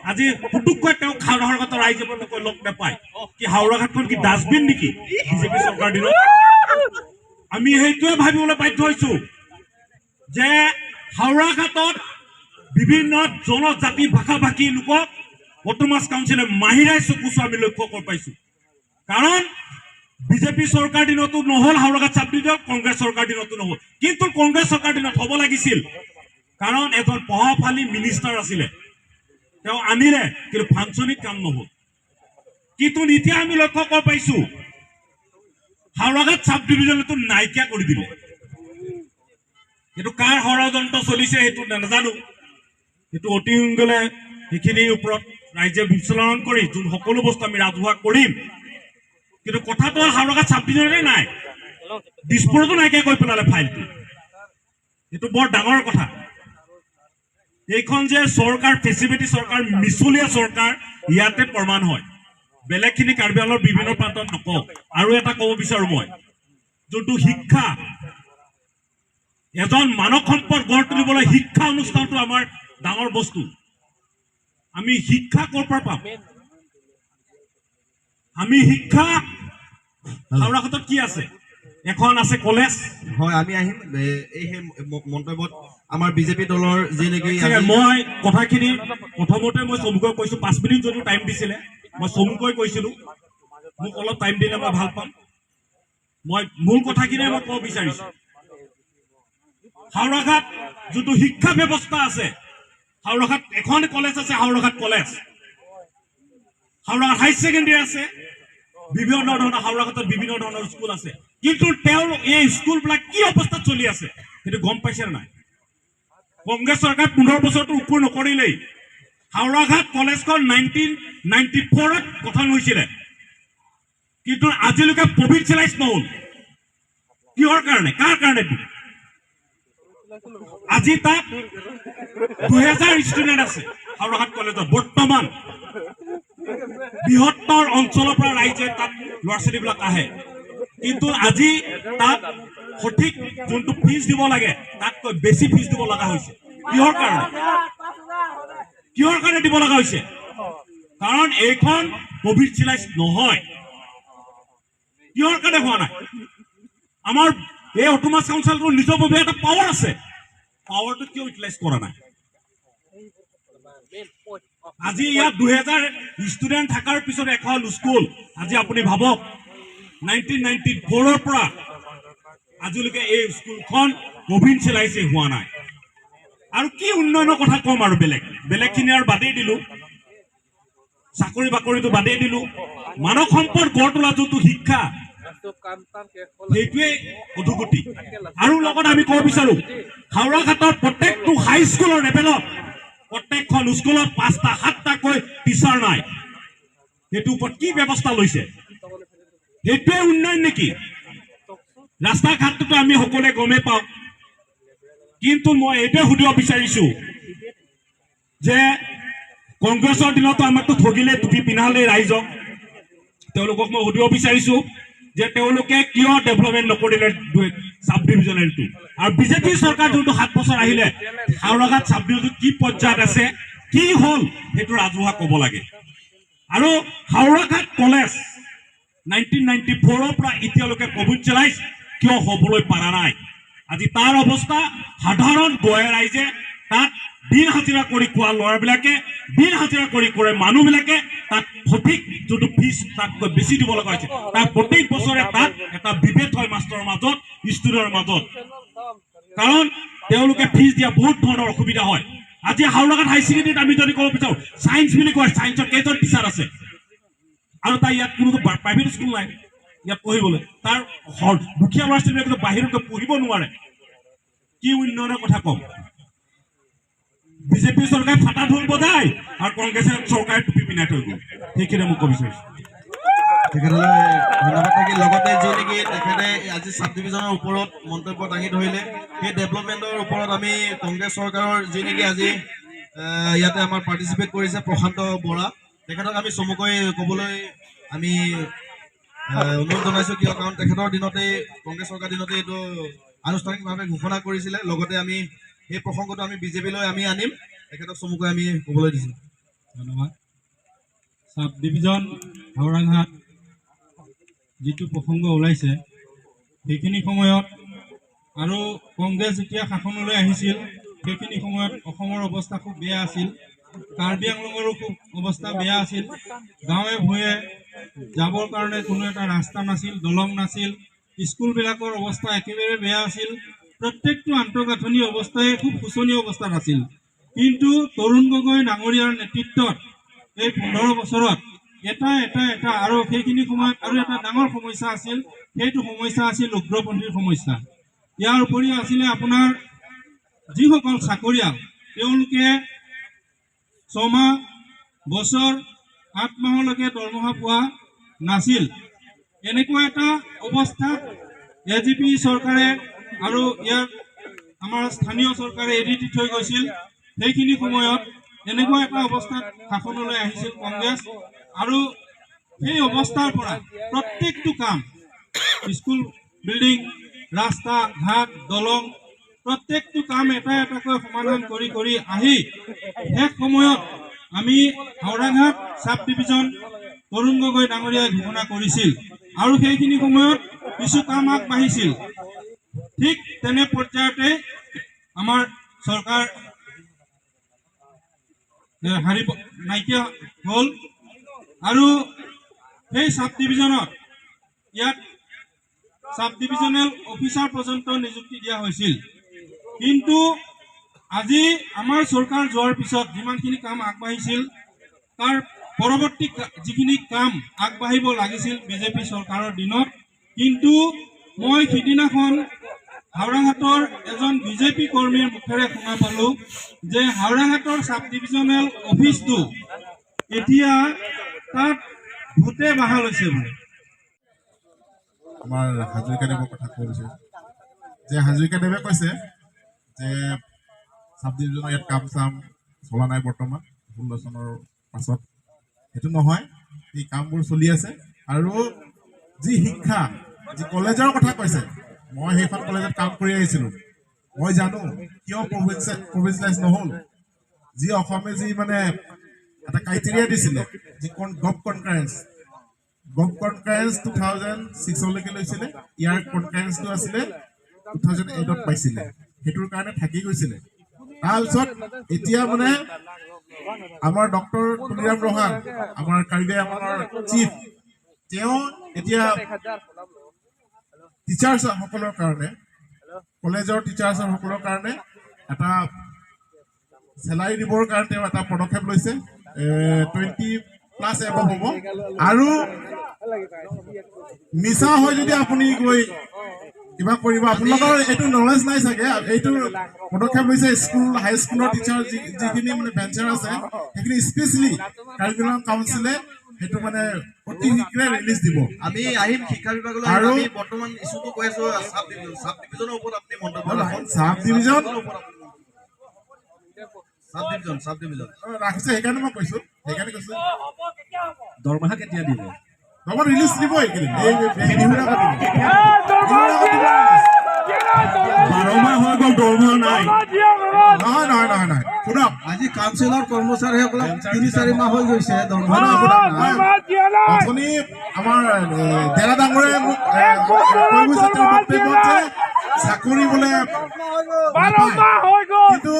আজি পুতুককৈ তেওঁক হাওৰাঘাটৰ ৰাইজে পুতুককৈ লগ নাপায়। কি হাওৰাঘাটখন কি ডাষ্টবিন নেকি বিজেপি চৰকাৰ দিনত? আমি সেইটোৱে ভাবিবলৈ বাধ্য হৈছোঁ যে হাওৰাঘাটত বিভিন্ন জনজাতি ভাষা ভাষী লোকক অট'নমাছ কাউন্সিলে মাহিৰাই চকু চোৱা আমি লক্ষ্য কৰি পাইছোঁ। কাৰণ বিজেপি চৰকাৰ দিনতো নহ'ল হাওৰাঘাট চাব ডিভিজন, কংগ্ৰেছ চৰকাৰ দিনতো নহ'ল, কিন্তু কংগ্ৰেছ চৰকাৰ দিনত হ'ব লাগিছিল। কাৰণ এজন প্ৰভাৱশালী মিনিষ্টাৰ আছিলে, তেওঁ আনিলে, কিন্তু ফাংচনিক কাম নহ'ল। কিন্তু এতিয়া আমি লক্ষ্য কৰিব পাইছোঁ হাওৰাঘাট চাব ডিভিজনটো নাইকিয়া কৰি দিলে। সেইটো কাৰ ষড়যন্ত্ৰ চলিছে সেইটো নাজানো, সেইটো অতি সোনকালে সেইখিনিৰ ওপৰত ৰাইজে বিশ্লেষণ কৰি যোন সকলো বস্তু আমি ৰাজহুৱা কৰিম। কিন্তু কথাটো হ'ল হাওৰাঘাট চাব ডিভিজনতে নাই, দিছপুৰতো নাইকিয়া কৰি পেলালে ফাইলটো। এইটো বৰ ডাঙৰ কথা। এইখন যে চৰকাৰ ফেচিলিটি চৰকাৰ, মিছলীয়া চৰকাৰ, ইয়াতে প্ৰমাণ হয়। বেলেগখিনি কাৰ্বি আংলঙৰ বিভিন্ন প্ৰান্তত নকওঁ। আৰু এটা ক'ব বিচাৰোঁ মই, যোনটো শিক্ষা, এজন মানৱ সম্পদ গঢ় তুলিবলৈ শিক্ষা অনুষ্ঠানটো আমাৰ ডাঙৰ বস্তু। আমি শিক্ষা ক'ৰ পৰা পাম? আমি শিক্ষা হাওৰাঘাটত কি আছে? এখন আছে কলেজ। হয়, আমি আহিম এই সেই মন্তব্যত আমাৰ বিজেপি দলৰ যি নেকি মই কথাখিনি প্ৰথমতে মই চমুকৈ কৈছোঁ, 5 মিনিট যদিও টাইম দিছিলে মই চমুকৈ কৈছিলোঁ, মোক অলপ টাইম দিলে মই ভাল পাম। মই মূল কথাখিনিয়ে মই ক'ব বিচাৰিছোঁ, হাওৰাঘাট যোনটো শিক্ষা ব্যৱস্থা আছে, হাওৰাঘাট এখন কলেজ আছে, Howraghat college, Howraghat higher secondary আছে, বিভিন্ন ধৰণৰ হাওৰাঘাটত বিভিন্ন ধৰণৰ স্কুল আছে, কিন্তু তেওঁৰ এই স্কুলবিলাক কি অৱস্থাত চলি আছে সেইটো গম পাইছে নাই? কংগ্ৰেছ চৰকাৰে 15 বছৰটো ওপৰ নকৰিলেই। হাওৰাঘাট কলেজখন 1994ত গঠন হৈছিলে, কিন্তু আজিলৈকে প্ৰভিঞ্চিয়েলাইজ নহ'ল। কিহৰ কাৰণে, কাৰ কাৰণে? আজি তাত 2000 ষ্টুডেণ্ট আছে হাওৰাঘাট কলেজত বৰ্তমান। বৃহত্তৰ অঞ্চলৰ পৰা ৰাইজে তাত ল'ৰা ছোৱালীবিলাক আহে। কিন্তু আজি তাত সঠিক যোনটো ফিজ দিব লাগে তাতকৈ বেছি ফিজ দিব লগা হৈছে। কিহৰ কাৰণে? কিহৰ কাৰণে দিব লগা হৈছে? কাৰণ এইখন প্ৰভিঞ্চিয়েলাইজ নহয়। কিহৰ কাৰণে হোৱা নাই? আমাৰ এই অট'নমাছ কাউন্সিলটোৰ নিজৰববীয়া এটা পাৱাৰ আছে, পাৱাৰটো কিয় ইউটিলাইজ কৰা নাই? আজি ইয়াত 2000 ষ্টুডেণ্ট থকাৰ পিছত এখন স্কুল, আজি আপুনি ভাবক 1994ৰ পৰা আজিলৈকে এই স্কুলখন প্ৰভিঞ্চিয়েলাইজেই হোৱা নাই। আৰু কি উন্নয়নৰ কথা ক'ম আৰু বেলেগ বেলেগখিনি আৰু বাদেই দিলোঁ, চাকৰি বাকৰিটো বাদেই দিলোঁ। মানৱ সম্পদ গঢ় তোলা যোনটো শিক্ষা, সেইটোৱে অধোগতি। আৰু লগত আমি ক'ব বিচাৰো, হাওৰাঘাটৰ প্ৰত্যেকটো হাইস্কুলৰ লেভেলত প্ৰত্যেকখন স্কুলত 5টা 7টাকৈ টিচাৰ নাই। সেইটোৰ ওপৰত কি ব্যৱস্থা লৈছে? সেইটোৱে উন্নয়ন নেকি? ৰাস্তা ঘাটটোতো আমি সকলোৱে গমেই পাওঁ। কিন্তু মই এইটোৱে সুধিব বিচাৰিছো যে কংগ্ৰেছৰ দিনতো আমাকতো ঠগিলে, টুপি পিন্ধালে ৰাইজক। তেওঁলোকক মই সুধিব বিচাৰিছো যে তেওঁলোকে কিয় ডেভেলপমেণ্ট নকৰিলে চাব ডিভিজনেলটো? আৰু বিজেপি চৰকাৰ যোনটো 7 বছৰ আহিলে, হাওৰাঘাট চাব ডিভিজন কি পৰ্যায়ত আছে, কি হ'ল, সেইটো ৰাজহুৱা ক'ব লাগে। আৰু হাওৰাঘাট কলেজ 1994ৰ পৰা এতিয়ালৈকে প্ৰভিঞ্চিয়েলাইজ কিয় হ'বলৈ পৰা নাই? আজি তাৰ অৱস্থা সাধাৰণ গঞা ৰাইজে, তাত দিন হাজিৰা কৰি খোৱা ল'ৰাবিলাকে, দিন হাজিৰা কৰি কৰে মানুহবিলাকে তাত সঠিক যোনটো ফিজ তাতকৈ বেছি দিব লগা হৈছে। তাত প্ৰত্যেক বছৰে তাত এটা বিভেদ হয় মাষ্টৰৰ মাজত, ষ্টুডেণ্টৰ মাজত, কাৰণ তেওঁলোকে ফিজ দিয়া বহুত ধৰণৰ অসুবিধা হয়। আজি হাওৰাঘাট হাই ছেকেণ্ডেৰীত আমি যদি ক'ব বিচাৰোঁ, ছায়েন্স বুলি কয়, ছায়েন্সৰ কেইজন টিচাৰ আছে? আৰু তাই ইয়াত কোনো প্ৰাইভেট স্কুল নাই ইয়াত পঢ়িবলৈ। তাৰ দুখীয়া ল'ৰা ছোৱালীবিলাকে বাহিৰত গৈ পঢ়িব নোৱাৰে। কি উন্নয়নৰ কথা ক'ম? বিজেপি চৰকাৰে ফাটা ঢোল বজায় আৰু কংগ্ৰেছে চৰকাৰে টুপি পিন্ধাই থৈ গ'ল। সেইখিনি মই ক'ব বিচাৰিছোঁ। তেখেতলৈ ধন্যবাদ থাকিল। লগতে যি নেকি তেখেতে আজি চাব ডিভিজনৰ ওপৰত মন্তব্য দাঙি ধৰিলে, সেই ডেভেলপমেণ্টৰ ওপৰত আমি কংগ্ৰেছ চৰকাৰৰ যি নেকি আজি ইয়াতে আমাৰ পাৰ্টিচিপেট কৰিছে প্ৰশান্ত বৰা, তেখেতক আমি চমুকৈ ক'বলৈ আমি অনুৰোধ জনাইছোঁ। কিয়? কাৰণ তেখেতৰ দিনতেই, কংগ্ৰেছ চৰকাৰ দিনতেই এইটো আনুষ্ঠানিকভাৱে ঘোষণা কৰিছিলে। লগতে আমি সেই প্ৰসংগটো আমি বিজেপিলৈ আমি আনিম। তেখেতক চমুকৈ আমি ক'বলৈ দিছোঁ। ধন্যবাদ। চাব ডিভিজন হাওৰাঘাট যিটো প্ৰসংগ ওলাইছে, সেইখিনি সময়ত আৰু কংগ্ৰেছ যেতিয়া শাসনলৈ আহিছিল সেইখিনি সময়ত অসমৰ অৱস্থা খুব বেয়া আছিল, কাৰ্বি আংলঙৰো খুব অৱস্থা বেয়া আছিল। গাঁৱে ভূঞে যাবৰ কাৰণে কোনো এটা ৰাস্তা নাছিল, দলং নাছিল, স্কুলবিলাকৰ অৱস্থা একেবাৰে বেয়া আছিল, প্ৰত্যেকটো আন্তঃগাঁথনি অৱস্থাই খুব শোচনীয় অৱস্থাত আছিল। কিন্তু তৰুণ গগৈ ডাঙৰীয়াৰ নেতৃত্বত এই 15 বছৰত এটা এটা এটা আৰু সেইখিনি সময়ত আৰু এটা ডাঙৰ সমস্যা আছিল, সেইটো সমস্যা আছিল উগ্ৰপন্থীৰ সমস্যা। ইয়াৰ উপৰিও আছিলে আপোনাৰ যিসকল চাকৰিয়াল, তেওঁলোকে 6 মাহ, বছৰ, 8 মাহলৈকে দৰমহা পোৱা নাছিল। এনেকুৱা এটা অৱস্থাত এজিপি চৰকাৰে আৰু ইয়াত আমাৰ স্থানীয় চৰকাৰে এৰি দি থৈ গৈছিল। সেইখিনি সময়ত এনেকুৱা এটা অৱস্থাত শাসনলৈ আহিছিল কংগ্ৰেছ আৰু সেই অৱস্থাৰ পৰা প্ৰত্যেকটো কাম, স্কুল বিল্ডিং, ৰাস্তা ঘাট, দলং, প্ৰত্যেকটো কাম এটা এটাকৈ সমাধান কৰি কৰি আহি শেষ সময়ত আমি হাওৰাঘাট চাব ডিভিজন তৰুণ গগৈ ডাঙৰীয়াই ঘোষণা কৰিছিল আৰু সেইখিনি সময়ত কিছু কাম আগবাঢ়িছিল। ঠিক তেনে পৰ্যায়তে আমাৰ চৰকাৰ হাৰিব নাইকিয়া হ'ল আৰু সেই চাব ডিভিজনত ইয়াত চাব ডিভিজনেল অফিচাৰ পৰ্যন্ত নিযুক্তি দিয়া হৈছিল। কিন্তু আজি আমাৰ চৰকাৰ যোৱাৰ পিছত যিমানখিনি কাম আগবাঢ়িছিল, তাৰ পৰৱৰ্তী যিখিনি কাম আগবাঢ়িব লাগিছিল বিজেপি চৰকাৰৰ দিনত, কিন্তু মই সিদিনাখন হাওৰাঘাটৰ এজন বিজেপি কৰ্মীৰ মুখেৰে শুনা পালোঁ যে হাওৰাঘাটৰ চাব ডিভিজনেল অফিচটো এতিয়া তাত ভূতে বাহা লৈছে বোলে। আমাৰ হাজৰিকাদেৱৰ কথা ক'ব বিচাৰিছোঁ যে হাজৰিকাদেৱে কৈছে যে চাব ডিভিজনৰ ইয়াত কাম চাম চলা নাই বৰ্তমান 16 চনৰ পাছত। সেইটো নহয়, এই কামবোৰ চলি আছে। আৰু যি শিক্ষা যি কলেজৰ কথা কৈছে, মই সেইখন কলেজত কাম কৰি আহিছিলোঁ, মই জানো কিয় প্ৰভিঞ্চিয়েলাইজ নহ'ল। যি অসমে যি মানে এটা ক্ৰাইটেৰিয়া দিছিলে, যি গভ কনকাৰেঞ্চ, গভ কনকাৰেঞ্চ 2006লৈকে লৈছিলে, ইয়াৰ কনকাৰেঞ্চটো আছিলে 2008ত পাইছিলে, সেইটোৰ কাৰণে থাকি গৈছিলে। তাৰপিছত এতিয়া মানে আমাৰ ডক্টৰ তুলিৰাম ৰহাং, আমাৰ কাৰ্বি আংলঙৰ চিফ, তেওঁ এতিয়া টিচাৰ্ছ সকলৰ কাৰণে, কলেজৰ টিচাৰ্ছ সকলৰ কাৰণে এটা চেলাৰী দিবৰ কাৰণে তেওঁ এটা পদক্ষেপ লৈছে, 20+ এবভ হ'ব। আৰু মিছা হয় যদি আপুনি গৈ কিবা কৰিব, আপোনালোকৰ এইটো নলেজ নাই চাগে। এইটো পদক্ষেপ লৈছে স্কুল, হাইস্কুলৰ টিচাৰ যিখিনি মানে ভেঞ্চাৰ আছে, সেইখিনি স্পেচিয়েলি কাৰিকুলাম কাউন্সিলে সেইটো মানে অতি শীঘ্ৰে ৰিলিজ দিব। আমি আহিম শিক্ষা বিভাগলৈ। আৰু আমি বৰ্তমান ইছ্যুটো কৈ আছো চাব ডিভিজন, চাব ডিভিজনৰ ওপৰত আপুনি মন্তব্য ৰাখক। চাব ডিভিজন চাব ডিভিজন ৰাখিছে, সেইকাৰণে মই কৈছো, সেইকাৰণে কৈছো। দৰমহা কেতিয়া দিব? দৰমহা ৰিলিজ দিব এইকেইদিন, এই বিহুৰ আগত দিব। বিহুৰ আগত দিব release। 12 মাহ হৈ গ'ল, দৰমহা নাই। নহয় নহয় নহয় নহয়, শুনক। আজি কাউন্সিলৰ কৰ্মচাৰীসকলক 3-4 মাহ হৈ গৈছে দৰমহা। শুনক, শুনক, অথনি আমাৰ ডেৰা ডাঙৰে মোক কৈ গৈছে তেওঁৰ বক্তব্যত যে চাকৰি বোলে নাপায়। কিন্তু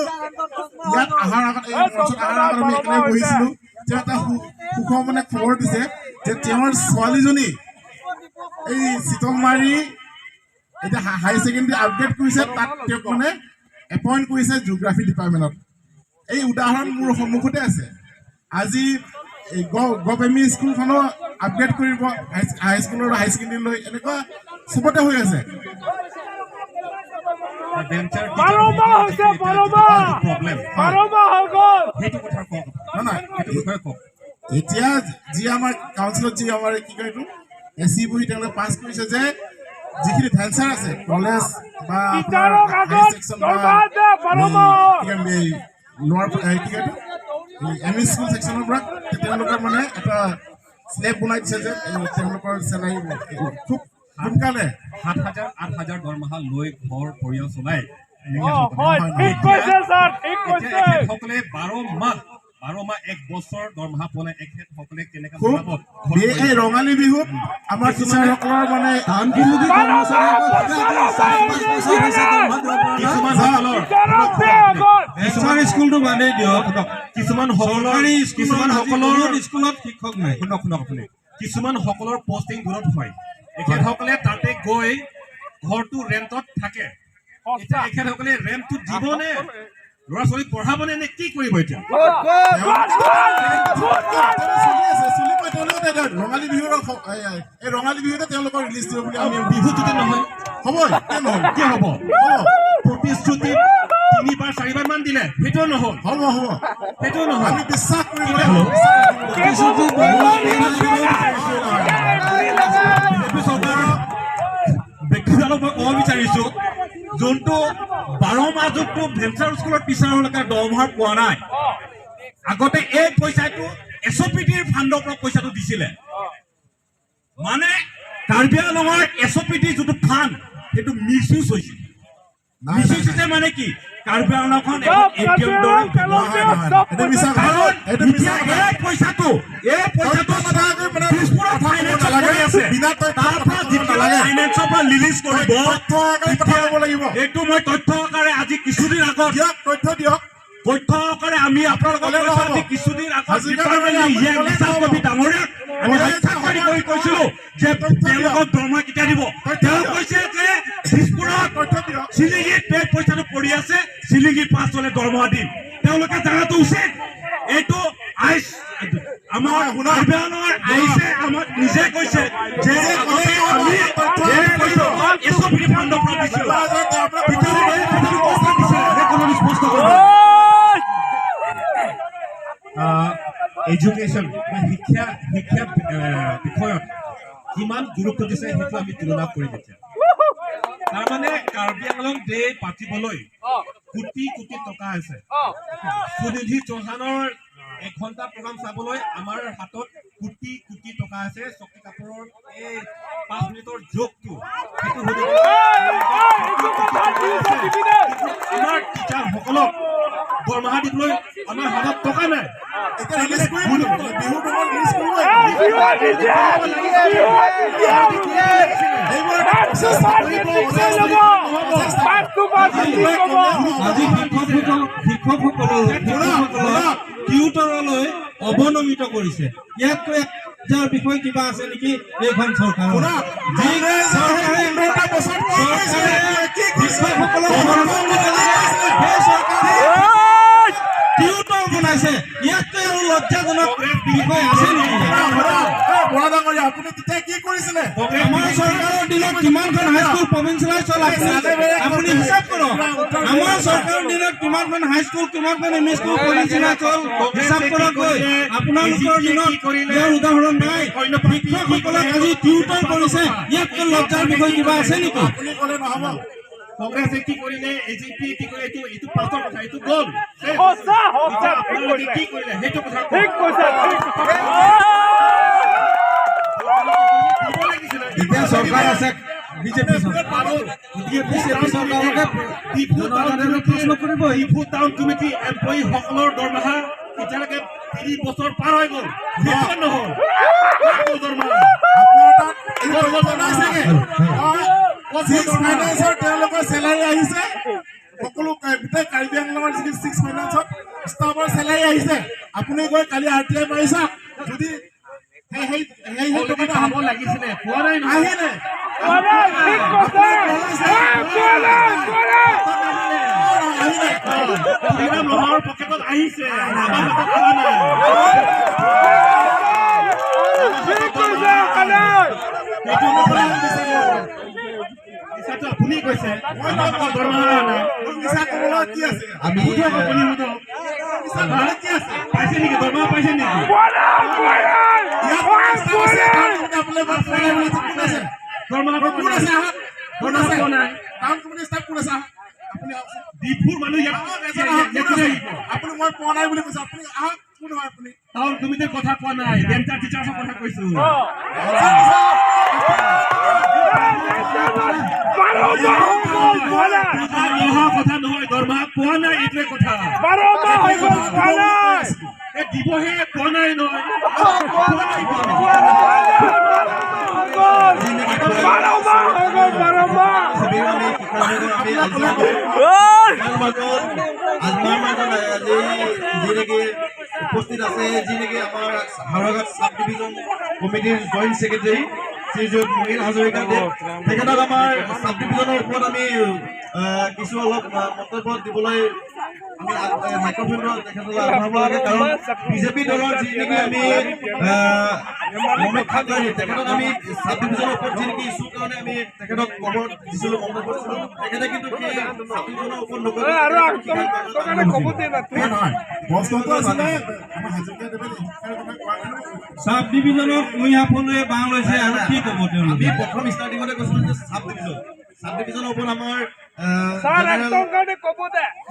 ইয়াত অহাৰ আগত, এই মঞ্চত অহাৰ আগত আমি একেলগে বহিছিলো, তেওঁ এটা সুখৰ মানে খবৰ দিছে যে তেওঁৰ ছোৱালীজনী এই চিতলমাৰী এতিয়া হাই ছেকেণ্ডেৰী আপগ্ৰেড কৰিছে, তাত তেওঁক মানে এপইণ্ট কৰিছে জিঅ'গ্ৰাফী ডিপাৰ্টমেণ্টত। এই উদাহৰণ মোৰ সন্মুখতে আছে। আজি এই গভ এম ই স্কুলখনো আপগ্ৰেড কৰিব হাই স্কুলৰ হাই ছেকেণ্ডেৰী লৈ, এনেকুৱা চবতে হৈ আছে। প্ৰব্লেম সেইটো কথা কওক। নহয় নহয়। সেইটো বিষয়ে কওক। এতিয়া যি আমাৰ কাউন্সিলত যি আমাৰ কি কয় এইটো এ চি বহি তেওঁলোকে পাছ কৰিছে যে যিখিনি ভেঞ্চাৰ আছে, কলেজ বা আপোনাৰ হাই ছেকশ্যন বা এই লোৱাৰ কি কয় এইটো এম ই স্কুল ছেকশ্যনৰ পৰা তেওঁলোকৰ মানে এটা স্লেব বনাই দিছে যে এই তেওঁলোকৰ চেলাৰী খুব সোনকালে। 7 হাজাৰ 8 হাজাৰ দৰমহা লৈ ঘৰ পৰিয়াল চলাই। এতিয়া এখেতসকলে 12 মাহ 12 মাহ 1 বছৰ দৰমহা পোৱা নাই। এখেতসকলে কেনেকে খুব চলাব ঘৰ এই ৰঙালী বিহুত আমাৰ টিচাৰসকলৰ মানে ধানখিনিদি কৰ্মচাৰীসকল 4-5 বছৰ হৈছে দৰমহা দিব পৰা নাই। কিছুমান সকলৰ ভেঞ্চাৰ স্কুলটো বাদেই দিয়ক। কিছুমান সকলৰ চৰকাৰী স্কুলত কিছুমান আজি সকলৰ বহুত স্কুলত শিক্ষক নাই। শুনক শুনক আপুনি, কিছুমান সকলৰ পষ্টিং দূৰত হয়, এখেতসকলে তাতে গৈ ঘৰটো ৰেণ্টত থাকে। এতিয়া এখেতসকলে ৰেণ্টটো দিবনে, ল'ৰা ছোৱালীক পঢ়াবনে নে কি কৰিব এতিয়া? চলি আছে, চলিব। তেওঁলোকে এতিয়া ৰঙালী বিহুৰ এই ৰঙালী বিহুতে তেওঁলোকৰ ৰিলিজ দিব বুলি আমি বিহু যদি নহয়? হ'ব, কিয় নহ'ব? কি হ'ব? হ'ব। প্ৰতিশ্ৰুতি তিনিবাৰ চাৰিবাৰ মান দিলে, সেইটোও নহ'ল। হ'ব হ'ব। সেইটোও নহ'ল। আমি বিশ্বাস কৰিব লাগিব। প্ৰতিশ্ৰুতি বহুত। বিজেপি চৰকাৰৰ ব্যক্তিজনক মই ক'ব বিচাৰিছো, যোনটো 12 মাহ যোনটো ভেঞ্চাৰ স্কুলৰ টিচাৰসকলে দৰমহা পোৱা নাই, আগতে এই পইচাটো এছ অ' পি ডিৰ ফাণ্ডৰ পৰা পইচাটো দিছিলে। মানে কাৰ্বি আংলঙৰ এছ অ' পি ডিৰ যোনটো ফাণ্ড, সেইটো মিছ ইউজ হৈছে। মিছ ইউজ হৈছে মানে কি, কাৰ্বি আংলংখন এখন এ টি এম দৰে নহয় নহয়, এইটো মিছা কথা। কাৰণ এইটো মিছা এতিয়া কথা। এই পইচাটো তথ্য নথকাকৈ মানে দিছপুৰৰ কথা ক'ব ফাইনেন্সত নালাগে। পৰি আছে। বিনা তথ্যৰ তাৰ কথা পৰা ক'ব যেতিয়া নালাগে। ফাইনেন্সৰ পৰা ৰিলিজ কৰিব, তথ্য আকাৰে কথা ক'ব লাগিব। এইটো মই তথ্য আকাৰে আজি কিছুদিন আগত দিয়ক, তথ্য দিয়ক। তথ্য আকাৰে আমি আপোনালোকক ক'লে কৈছো, নহ'ব। আজি কিছুদিন আগত হাজৰিকা ডিপাৰ্টমেণ্ট ডাঙৰীয়া, আপুনি ইয়ে ক'লে নিশান্ত নহ'ব। কবি ডাঙৰীয়াক আমি ক'লে সাক্ষাৎ কৰি কৈছিলো যে তথ্য দিয়ক। তেওঁলোকক দৰমহা কেতিয়া দিব। তথ্য তেওঁ দিয়ক। কৈছে যে দিছপুৰত তথ্য দিয়ক। শিলিঙিত এই পইচাটো পৰি আছে, শিলিঙি পাছ হলে দৰমহা দিম। তেওঁলোকে জনাটো উচিত। এইটো আইচ আমাৰ শুনক। কাৰ্বি আংলঙৰ আইচে আমাক নিজে কৈছে যে নিজে ক'লে আগতে নহ'ব। আমি তথ্য এই লাগিব। পইচাটো এছ অ' পি ডি ফাণ্ডৰ পৰা দিছিলো। আপোনাক তেতিয়াহ'লে এই কথাটো ক'ৰ পৰা দিছিলে, সেই কথাটো স্পষ্ট কৰিব। এডুকেশ্যন বা শিক্ষা শিক্ষা বিষয়ত কিমান গুৰুত্ব দিছে, সেইটো আমি তুলনা কৰিম এতিয়া। তাৰমানে কাৰ্বি আংলং ডে পাতিবলৈ কোটি কোটি টকা আছে। সুনিধি চৌহানৰ এঘণ্টা প্ৰগ্ৰাম চাবলৈ আমাৰ হাতত কোটি কোটি টকা আছে। শক্তি কাপুৰৰ এই 5 মিনিটৰ যোগটো সেইটো আমাৰ টিচাৰসকলক দৰমহা দিবলৈ আমাৰ হাতত টকা নাই। আজি শিক্ষকসকলক টিউটৰলৈ অৱনমিত কৰিছে। ইয়াতকৈ যাৰ বিষয়ে কিবা আছে নেকি এইখন চৰকাৰৰ? টিউটৰ বনাইছে, ইয়াতকৈ আৰু লজ্জাজনক বিষয় আছে নেকি? বৰা ডাঙৰীয়া, আপুনি তেতিয়া কি কৰিছিলে? আমাৰ চৰকাৰৰ দিনত কিমানখন হাইস্কুল প্ৰভিঞ্চিয়েলাইজ হ'ল আপুনি হিচাপ কৰক। আমাৰ চৰকাৰৰ দিনত কিমানখন হাইস্কুল, কিমানখন এম ই স্কুল প্ৰভিঞ্চিয়েলাইজ হ'ল হিচাপ কৰক গৈ। আপোনালোকৰ দিনত ইয়াৰ উদাহৰণ নাই। শিক্ষকসকলক আজি টিউটৰ কৰিছে, ইয়াতকৈ লজ্জাৰ বিষয় কিবা আছে নেকি? আপুনি ক'লে নহ'ব। কংগ্ৰেছে কি কৰিলে, এজেপি কি কৰিলে, এইটো এইটো পাছৰ কথা, এইটো গ'ল। আপোনালোকে কি কৰিলে সেইটো কথা এতিয়া চৰকাৰ আছে বিজেপি চৰকাৰ, গতিকে বিজেপি চৰকাৰকে প্ৰশ্ন কৰিব। ডিফু টাউন কমিটি এমপ্লয়ীসকলৰ দৰমহা এতিয়ালৈকে 30 বছৰ পাৰ হৈ গ'ল, নহ'ল দৰমহা। তেওঁলোকৰ চেলাৰী আহিছে, সকলো গোটেই কাৰ্বি আংলঙৰ যিখিনি 6 ফাইনেন্সত ষ্টাফৰ চেলাৰী আহিছে। আপুনি গৈ কালি আৰ টি I মাৰি চাওক, যদি লাগিছিলে পোৱা নাই আহিলে পকেটত আহিছে, আমাৰ হাতত অহা নাই। আপুনি কৈছে পাইছে নেকি দৰমহা, পাইছে নেকি? ডিফুৰ মানুহ আপুনি মই পোৱা নাই বুলি কৈছে, আপুনি আহক। কোন হয় আপুনি? টাউন কমিটিৰ কথা কোৱা নাই, ডেঞ্চাৰ টিচাৰ্ছৰ কথা কৈছো। কথা নহয়, দৰমহা পোৱা নাই এইটোৱে কথা। দিবহে পোৱা নাই নহয়। যি নেকি উপস্থিত আছে, যি নেকি আমাৰ হাওৰাঘাট চাব ডিভিজন কমিটিৰ জইণ্ট ছেক্ৰেটাৰী শ্ৰীযুত মহিন হাজৰিকা দেৱ, তেখেতক আমাৰ চাব ডিভিজনৰ ওপৰত আমি কিছু অলপ মন্তব্য দিবলৈ আমি মাইক্ৰফোনটো তেখেতলৈ আগবঢ়াব লাগে। কাৰণ বিজেপি দলৰ যি নেকি আমি মনোজ খাগলাৰী, তেখেতক আমি চাব ডিভিজনৰ ওপৰত যি নেকি ইছ্যুৰ কাৰণে আমি তেখেতক খবৰ দিছিলোঁ, মন্তব্য দিছিলোঁ, তেখেতে কিন্তু সেই চাব ডিভিজনৰ ওপৰত নকৈ। চাব ডিভিজনত উইহাফলৈ বাওঁ লৈছে আৰু কি ক'ব তেওঁলোকে? আমি প্ৰথম ষ্টাৰ্টিঙতে কৈছিলোঁ যে চাব ডিভিজন, চাব ডিভিজনৰ ওপৰত আমাৰ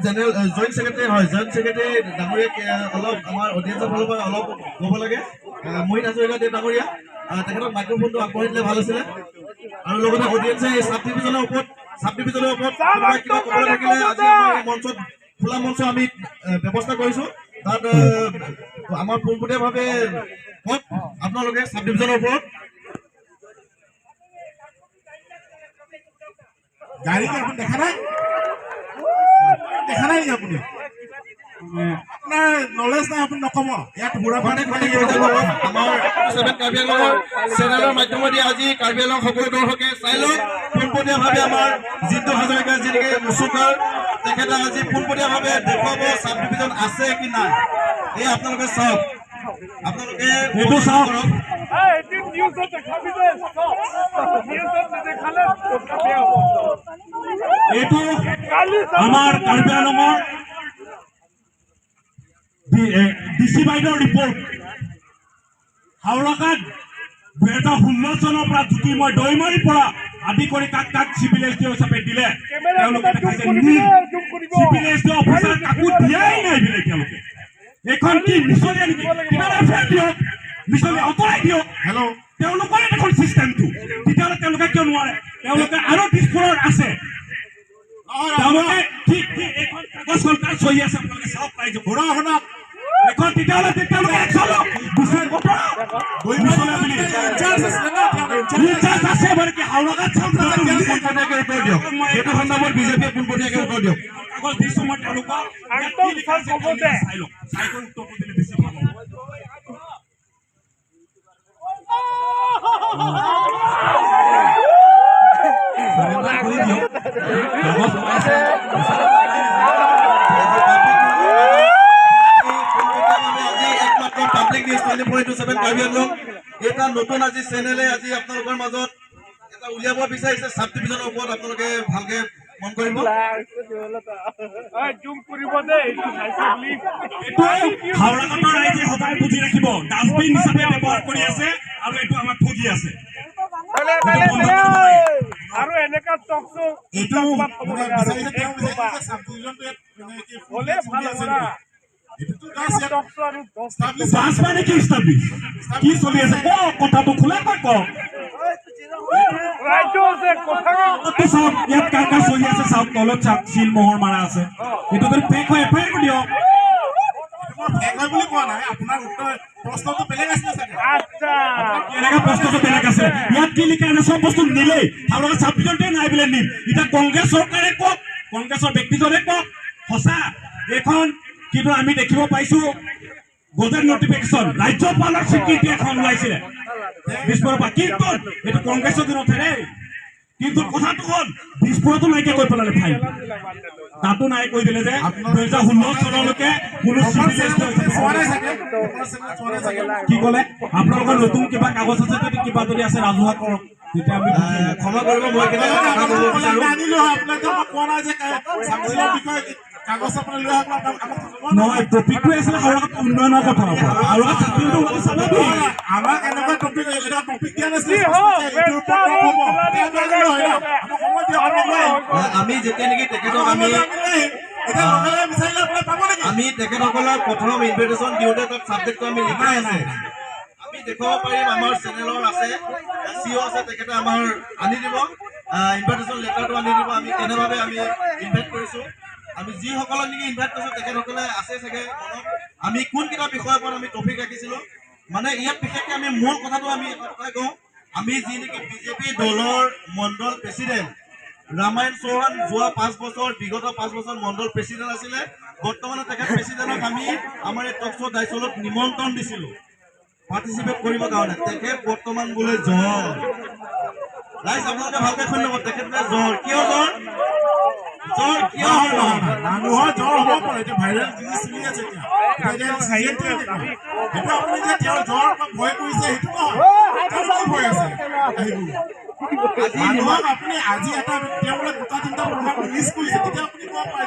জেনেৰেল জইণ্ট ছেক্ৰেটাৰী হয়, জইণ্ট ছেক্ৰেটাৰী ডাঙৰীয়াক অলপ আমাৰ অডিয়েঞ্চৰ ফালৰ পৰা অলপ ক'ব লাগে। মহিন হাজৰিকা দেৱ ডাঙৰীয়া, তেখেতক মাইক্ৰফোনটো আগবঢ়াই দিলে ভাল আছিলে। আৰু লগতে অডিয়েঞ্চে এই চাব ডিভিজনৰ ওপৰত, চাব ডিভিজনৰ ওপৰত কিবা ক'বলৈ থাকিলে আজি আমাৰ এই মঞ্চত খোলা মঞ্চ আমি ব্যৱস্থা কৰিছোঁ, তাত আমাৰ পোনপটীয়াভাৱে কওক আপোনালোকে চাব ডিভিজনৰ ওপৰত। গাড়ী কি আপুনি দেখা নাই? দেখা নাই নেকি আপুনি? আপোনাৰ নলেজ নাই, আপুনি নক'ব। ইয়াত আমাৰ 7 কাৰ্বি আংলঙৰ চেনেলৰ মাধ্যমেদি আজি কাৰ্বি আংলং সকলো দৰ্শকে চাই লওক পোনপটীয়াভাৱে আমাৰ জিন্তু হাজৰিকা যি নেকি মুচুকাৰ, তেখেতে আজি পোনপটীয়াভাৱে দেখুৱাব চাব ডিভিজন আছে কি নাই। এই আপোনালোকে চাওক, আপোনালোকে এইটো চাওক। এইটো আমাৰ কাৰ্বি আংলঙৰ ডি চি বাইদেউৰ ৰিপৰ্ট। হাওৰাঘাট 2016 চনৰ পৰা জ্যোতিৰ্ময় দৈমাৰীৰ পৰা আদি কৰি কাক কাক চিভিল এছ ডি হিচাপে দিলে, তেওঁলোকে দেখাইছে চিভিল এছ ডি অফিচাৰ কাকো দিয়াই নাই বোলে তেওঁলোকে। এইখন কি মিছলীয়া নেকি? কিবা এটা দিয়ক, মিছলীয়া আঁতৰাই দিয়ক। হেল্ল', তেওঁলোকৰে দেখোন চিষ্টেমটো, তেতিয়াহ'লে তেওঁলোকে কিয় নোৱাৰে? তেওঁলোকে আৰু দিছপুৰত আছে, তেওঁলোকে ঠিক ঠিক এইখন কাগজখন কাৰ চহী আছে আপোনালোকে চাওক, ৰাইজক শুনক এখন। তেতিয়াহ'লে তেওঁলোকে একশ্যন লওক। আছে মানে কি হাওৰাঘাট উত্তৰ দিয়ক, সেইটো সন্দৰ্ভত বিজেপিয়ে পোনপটীয়াকৈ উত্তৰ দিয়ক। কাগজ দিছো মই তেওঁলোকক, চাই লওক, চাই কৰি উত্তৰটো দিলে বেছি ভাল হ'ব। Public news 24x7 Karbi Anglong এটা নতুন আজি চেনেলে আজি আপোনালোকৰ মাজত এটা উলিয়াব বিচাৰিছে চাব ডিভিজনৰ ওপৰত, আপোনালোকে ভালকে মন কৰিব। হাওৰাঘাটৰ ৰাইজে সদায় বুজি ৰাখিব, ডাষ্টবিন হিচাপে ব্যৱহাৰ কৰি আছে আৰু এইটো আমাক ঠগি আছে। আৰু এনেকা এইটো কি চলি আছে কথাটো খোলাকৈ কওক। চাওক ইয়াত কাৰ কাৰ চলি আছে, চাওক তলত চাওক চিল মোহৰ মাৰা আছে, এইটো যদি ফেক হয় এফ I R দিয়ক। এনেকা প্ৰশ্নটো বেলেগ আছে, ইয়াত কি লিখা আছে চব বস্তু নিলেই আপোনালোকে চাব ডিভিজনটোৱে নাই বোলে নিম। এতিয়া কংগ্ৰেছ চৰকাৰে কওক, কংগ্ৰেছৰ ব্যক্তিজনে কওক সঁচা এইখন। কিন্তু আমি দেখিব পাইছো গজেট নটিফিকেশ্যন ৰাজ্যপালৰ স্বীকৃতি এখন ওলাইছিলে দিছপুৰৰ পৰা, কিন্তু এইটো কংগ্ৰেছৰ দিনতহে দেই। কিন্তু কথাটো হ'ল দিছপুৰতো নাইকিয়া কৰি পেলালে ফাইল, তাতো নাই কৈ দিলে যে 2016 চনলৈকে কোনো কি ক'লে। আপোনালোকৰ নতুন কিবা কাগজ আছে যদি কিবা যদি আছে ৰাজহুৱা কৰক, তেতিয়া আমি ক্ষমা কৰিব। মই নহয়, টপিকটোৱে আছিলে হাওৰাঘাট উন্নয়নৰ কথা, হাওৰাঘাট আমাক এনেকুৱা টপিক এটা টপিক দিয়া নাছিলে। আমি যেতিয়া নেকি তেখেতক আমি তেখেতসকলক প্ৰথম ইনভিটেশ্যন দিওঁতে তাত ছাবজেক্টটো আমি লিখাই আছে, আমি দেখুৱাব পাৰিম। আমাৰ চেনেলৰ আছে, চি অ' আছে, তেখেতে আমাৰ আনি দিব ইনভাইটেশ্যন লেটাৰটো আনি দিব। আমি কেনেভাৱে আমি ইনভাইট কৰিছোঁ, আমি যিসকলক নেকি ইনভাইট কৰিছোঁ তেখেতসকলে আছে চাগে মনত, আমি কোনকেইটা বিষয়ৰ ওপৰত আমি টপিক ৰাখিছিলোঁ। মানে ইয়াত বিশেষকৈ আমি মূল কথাটো আমি এটা কথাই কওঁ, আমি যি নেকি বিজেপি দলৰ মণ্ডল প্ৰেচিডেণ্ট ৰামায়ণ চৌহান যোৱা 5 বছৰ, বিগত 5 বছৰ মণ্ডল প্ৰেচিডেণ্ট আছিলে, বৰ্তমানে তেখেত প্ৰেচিডেণ্টক আমি আমাৰ এই টক শ্ব' দাইচলত নিমন্ত্ৰণ দিছিলোঁ পাৰ্টিচিপেট কৰিবৰ কাৰণে। তেখেত বৰ্তমান বোলে জ্বৰ। ৰাইজ আপোনালোকে ভালকে শুনি ল'ব, তেখেত বোলে জ্বৰ। কিয় জ্বৰ? জ্বৰ কিয় হয়? মানুহৰ জ্বৰ হ'ব পাৰে, এতিয়া ভাইৰেল ডিজিজ চলি আছে এতিয়া, সেইটো আপুনি যে তেওঁৰ জ্বৰ বা ভয় কৰিছে সেইটো নহয়, তেওঁৰ কি ভয় আছে আহিব। মানুহক আপুনি আজি এটা তেওঁ বোলে 2টা 3টা প্ৰগ্ৰাম মিছ কৰিছে, তেতিয়া আপুনি ক'ব পাৰে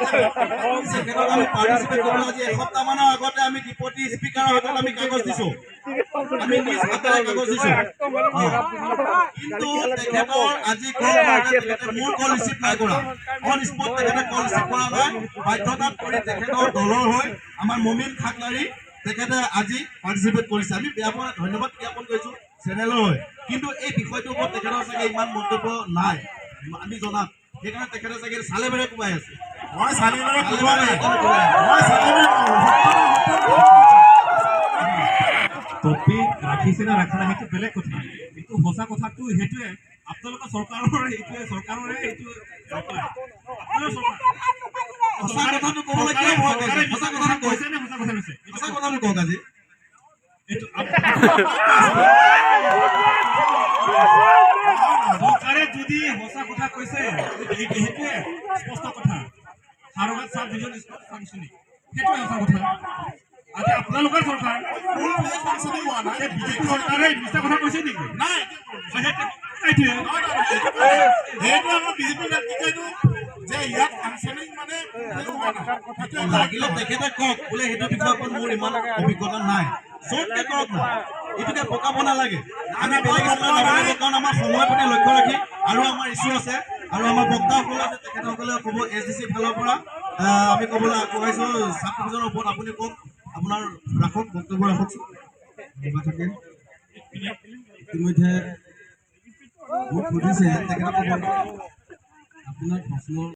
তেখেতক আমি পাৰ্টিচিপেট কৰিবলৈ আজি এসপ্তাহমানৰ আগতে আমি ডিপুটি স্পীকাৰৰ হাতত আমি কাগজ দিছোঁ, আমি নিজ হাতেৰে কাগজ দিছোঁ। কিন্তু তেখেতৰ আজি কল তেখেতে মোৰ কল ৰিচিভ নাই কৰা, অন স্পট তেখেতে কল ৰিচিভ কৰা নাই। বাধ্যতাত পৰি তেখেতৰ দলৰ হৈ আমাৰ মমিন খাকলাৰী তেখেতে আজি পাৰ্টিচিপেট কৰিছে। আমি বেয়া পোৱা, ধন্যবাদ জ্ঞাপন কৰিছোঁ চেনেলৰ হৈ, কিন্তু এই বিষয়টোৰ ওপৰত তেখেতৰ চাগে ইমান মন্তব্য নাই আমি জনাত, সেইকাৰণে তেখেতে চাগে চালে বেৰে কোবাই আছে। মই চালে বেৰে কোবোৱা নাই, মই চালে বেৰে টপিক ৰাখিছে নে ৰাখা নাই সেইটো বেলেগ কথা, কিন্তু সঁচা কথাটো সেইটোৱে। আপোনালোকৰ চৰকাৰৰ এইটোৱে, চৰকাৰৰে এইটো সঁচা কথাটো ক'বলৈ কিয় ভয় কৰিছে? সঁচা কথাটো কৈছে নে সঁচা কথা কৈছে? সঁচা কথাটো কওক আজি। এইটো চৰকাৰে যদি সঁচা কথা কৈছে সেইটোৱে স্পষ্ট কথা। Howraghat sub division is not functioning, সেইটোৱে সঁচা কথা। আজি আপোনালোকৰ চৰকাৰ বিজেপি চৰকাৰে মিছা কথা কৈছে নেকি? নাই, সেইটো আমাৰ বিজেপি নেতৃত্বই যে ইয়াত ফাংচনিং মানে লাগিলে তেখেতে কওক বোলে সেইটো বিষয়ৰ ওপৰত মোৰ ইমান অভিজ্ঞতা নাই, চবকে কৰক না, এইটোকে পকাব নালাগে। আমি বেলেগ কাৰণ আমাৰ সময়ৰ প্ৰতি লক্ষ্য ৰাখি আৰু আমাৰ ইছ্যু আছে আৰু আমাৰ বক্তাসকল আছে, তেখেতসকলে ক'ব। এছ ডি চিৰ ফালৰ পৰা আমি ক'বলৈ আগবঢ়াইছোঁ চাব ডিভিজনৰ ওপৰত আপুনি কওক, আপোনাৰ ৰাখক বক্তব্য ৰাখকচোন। ইতিমধ্যে মোক সুধিছে, তেখেতক ক'ব আপোনাৰ প্ৰশ্নৰ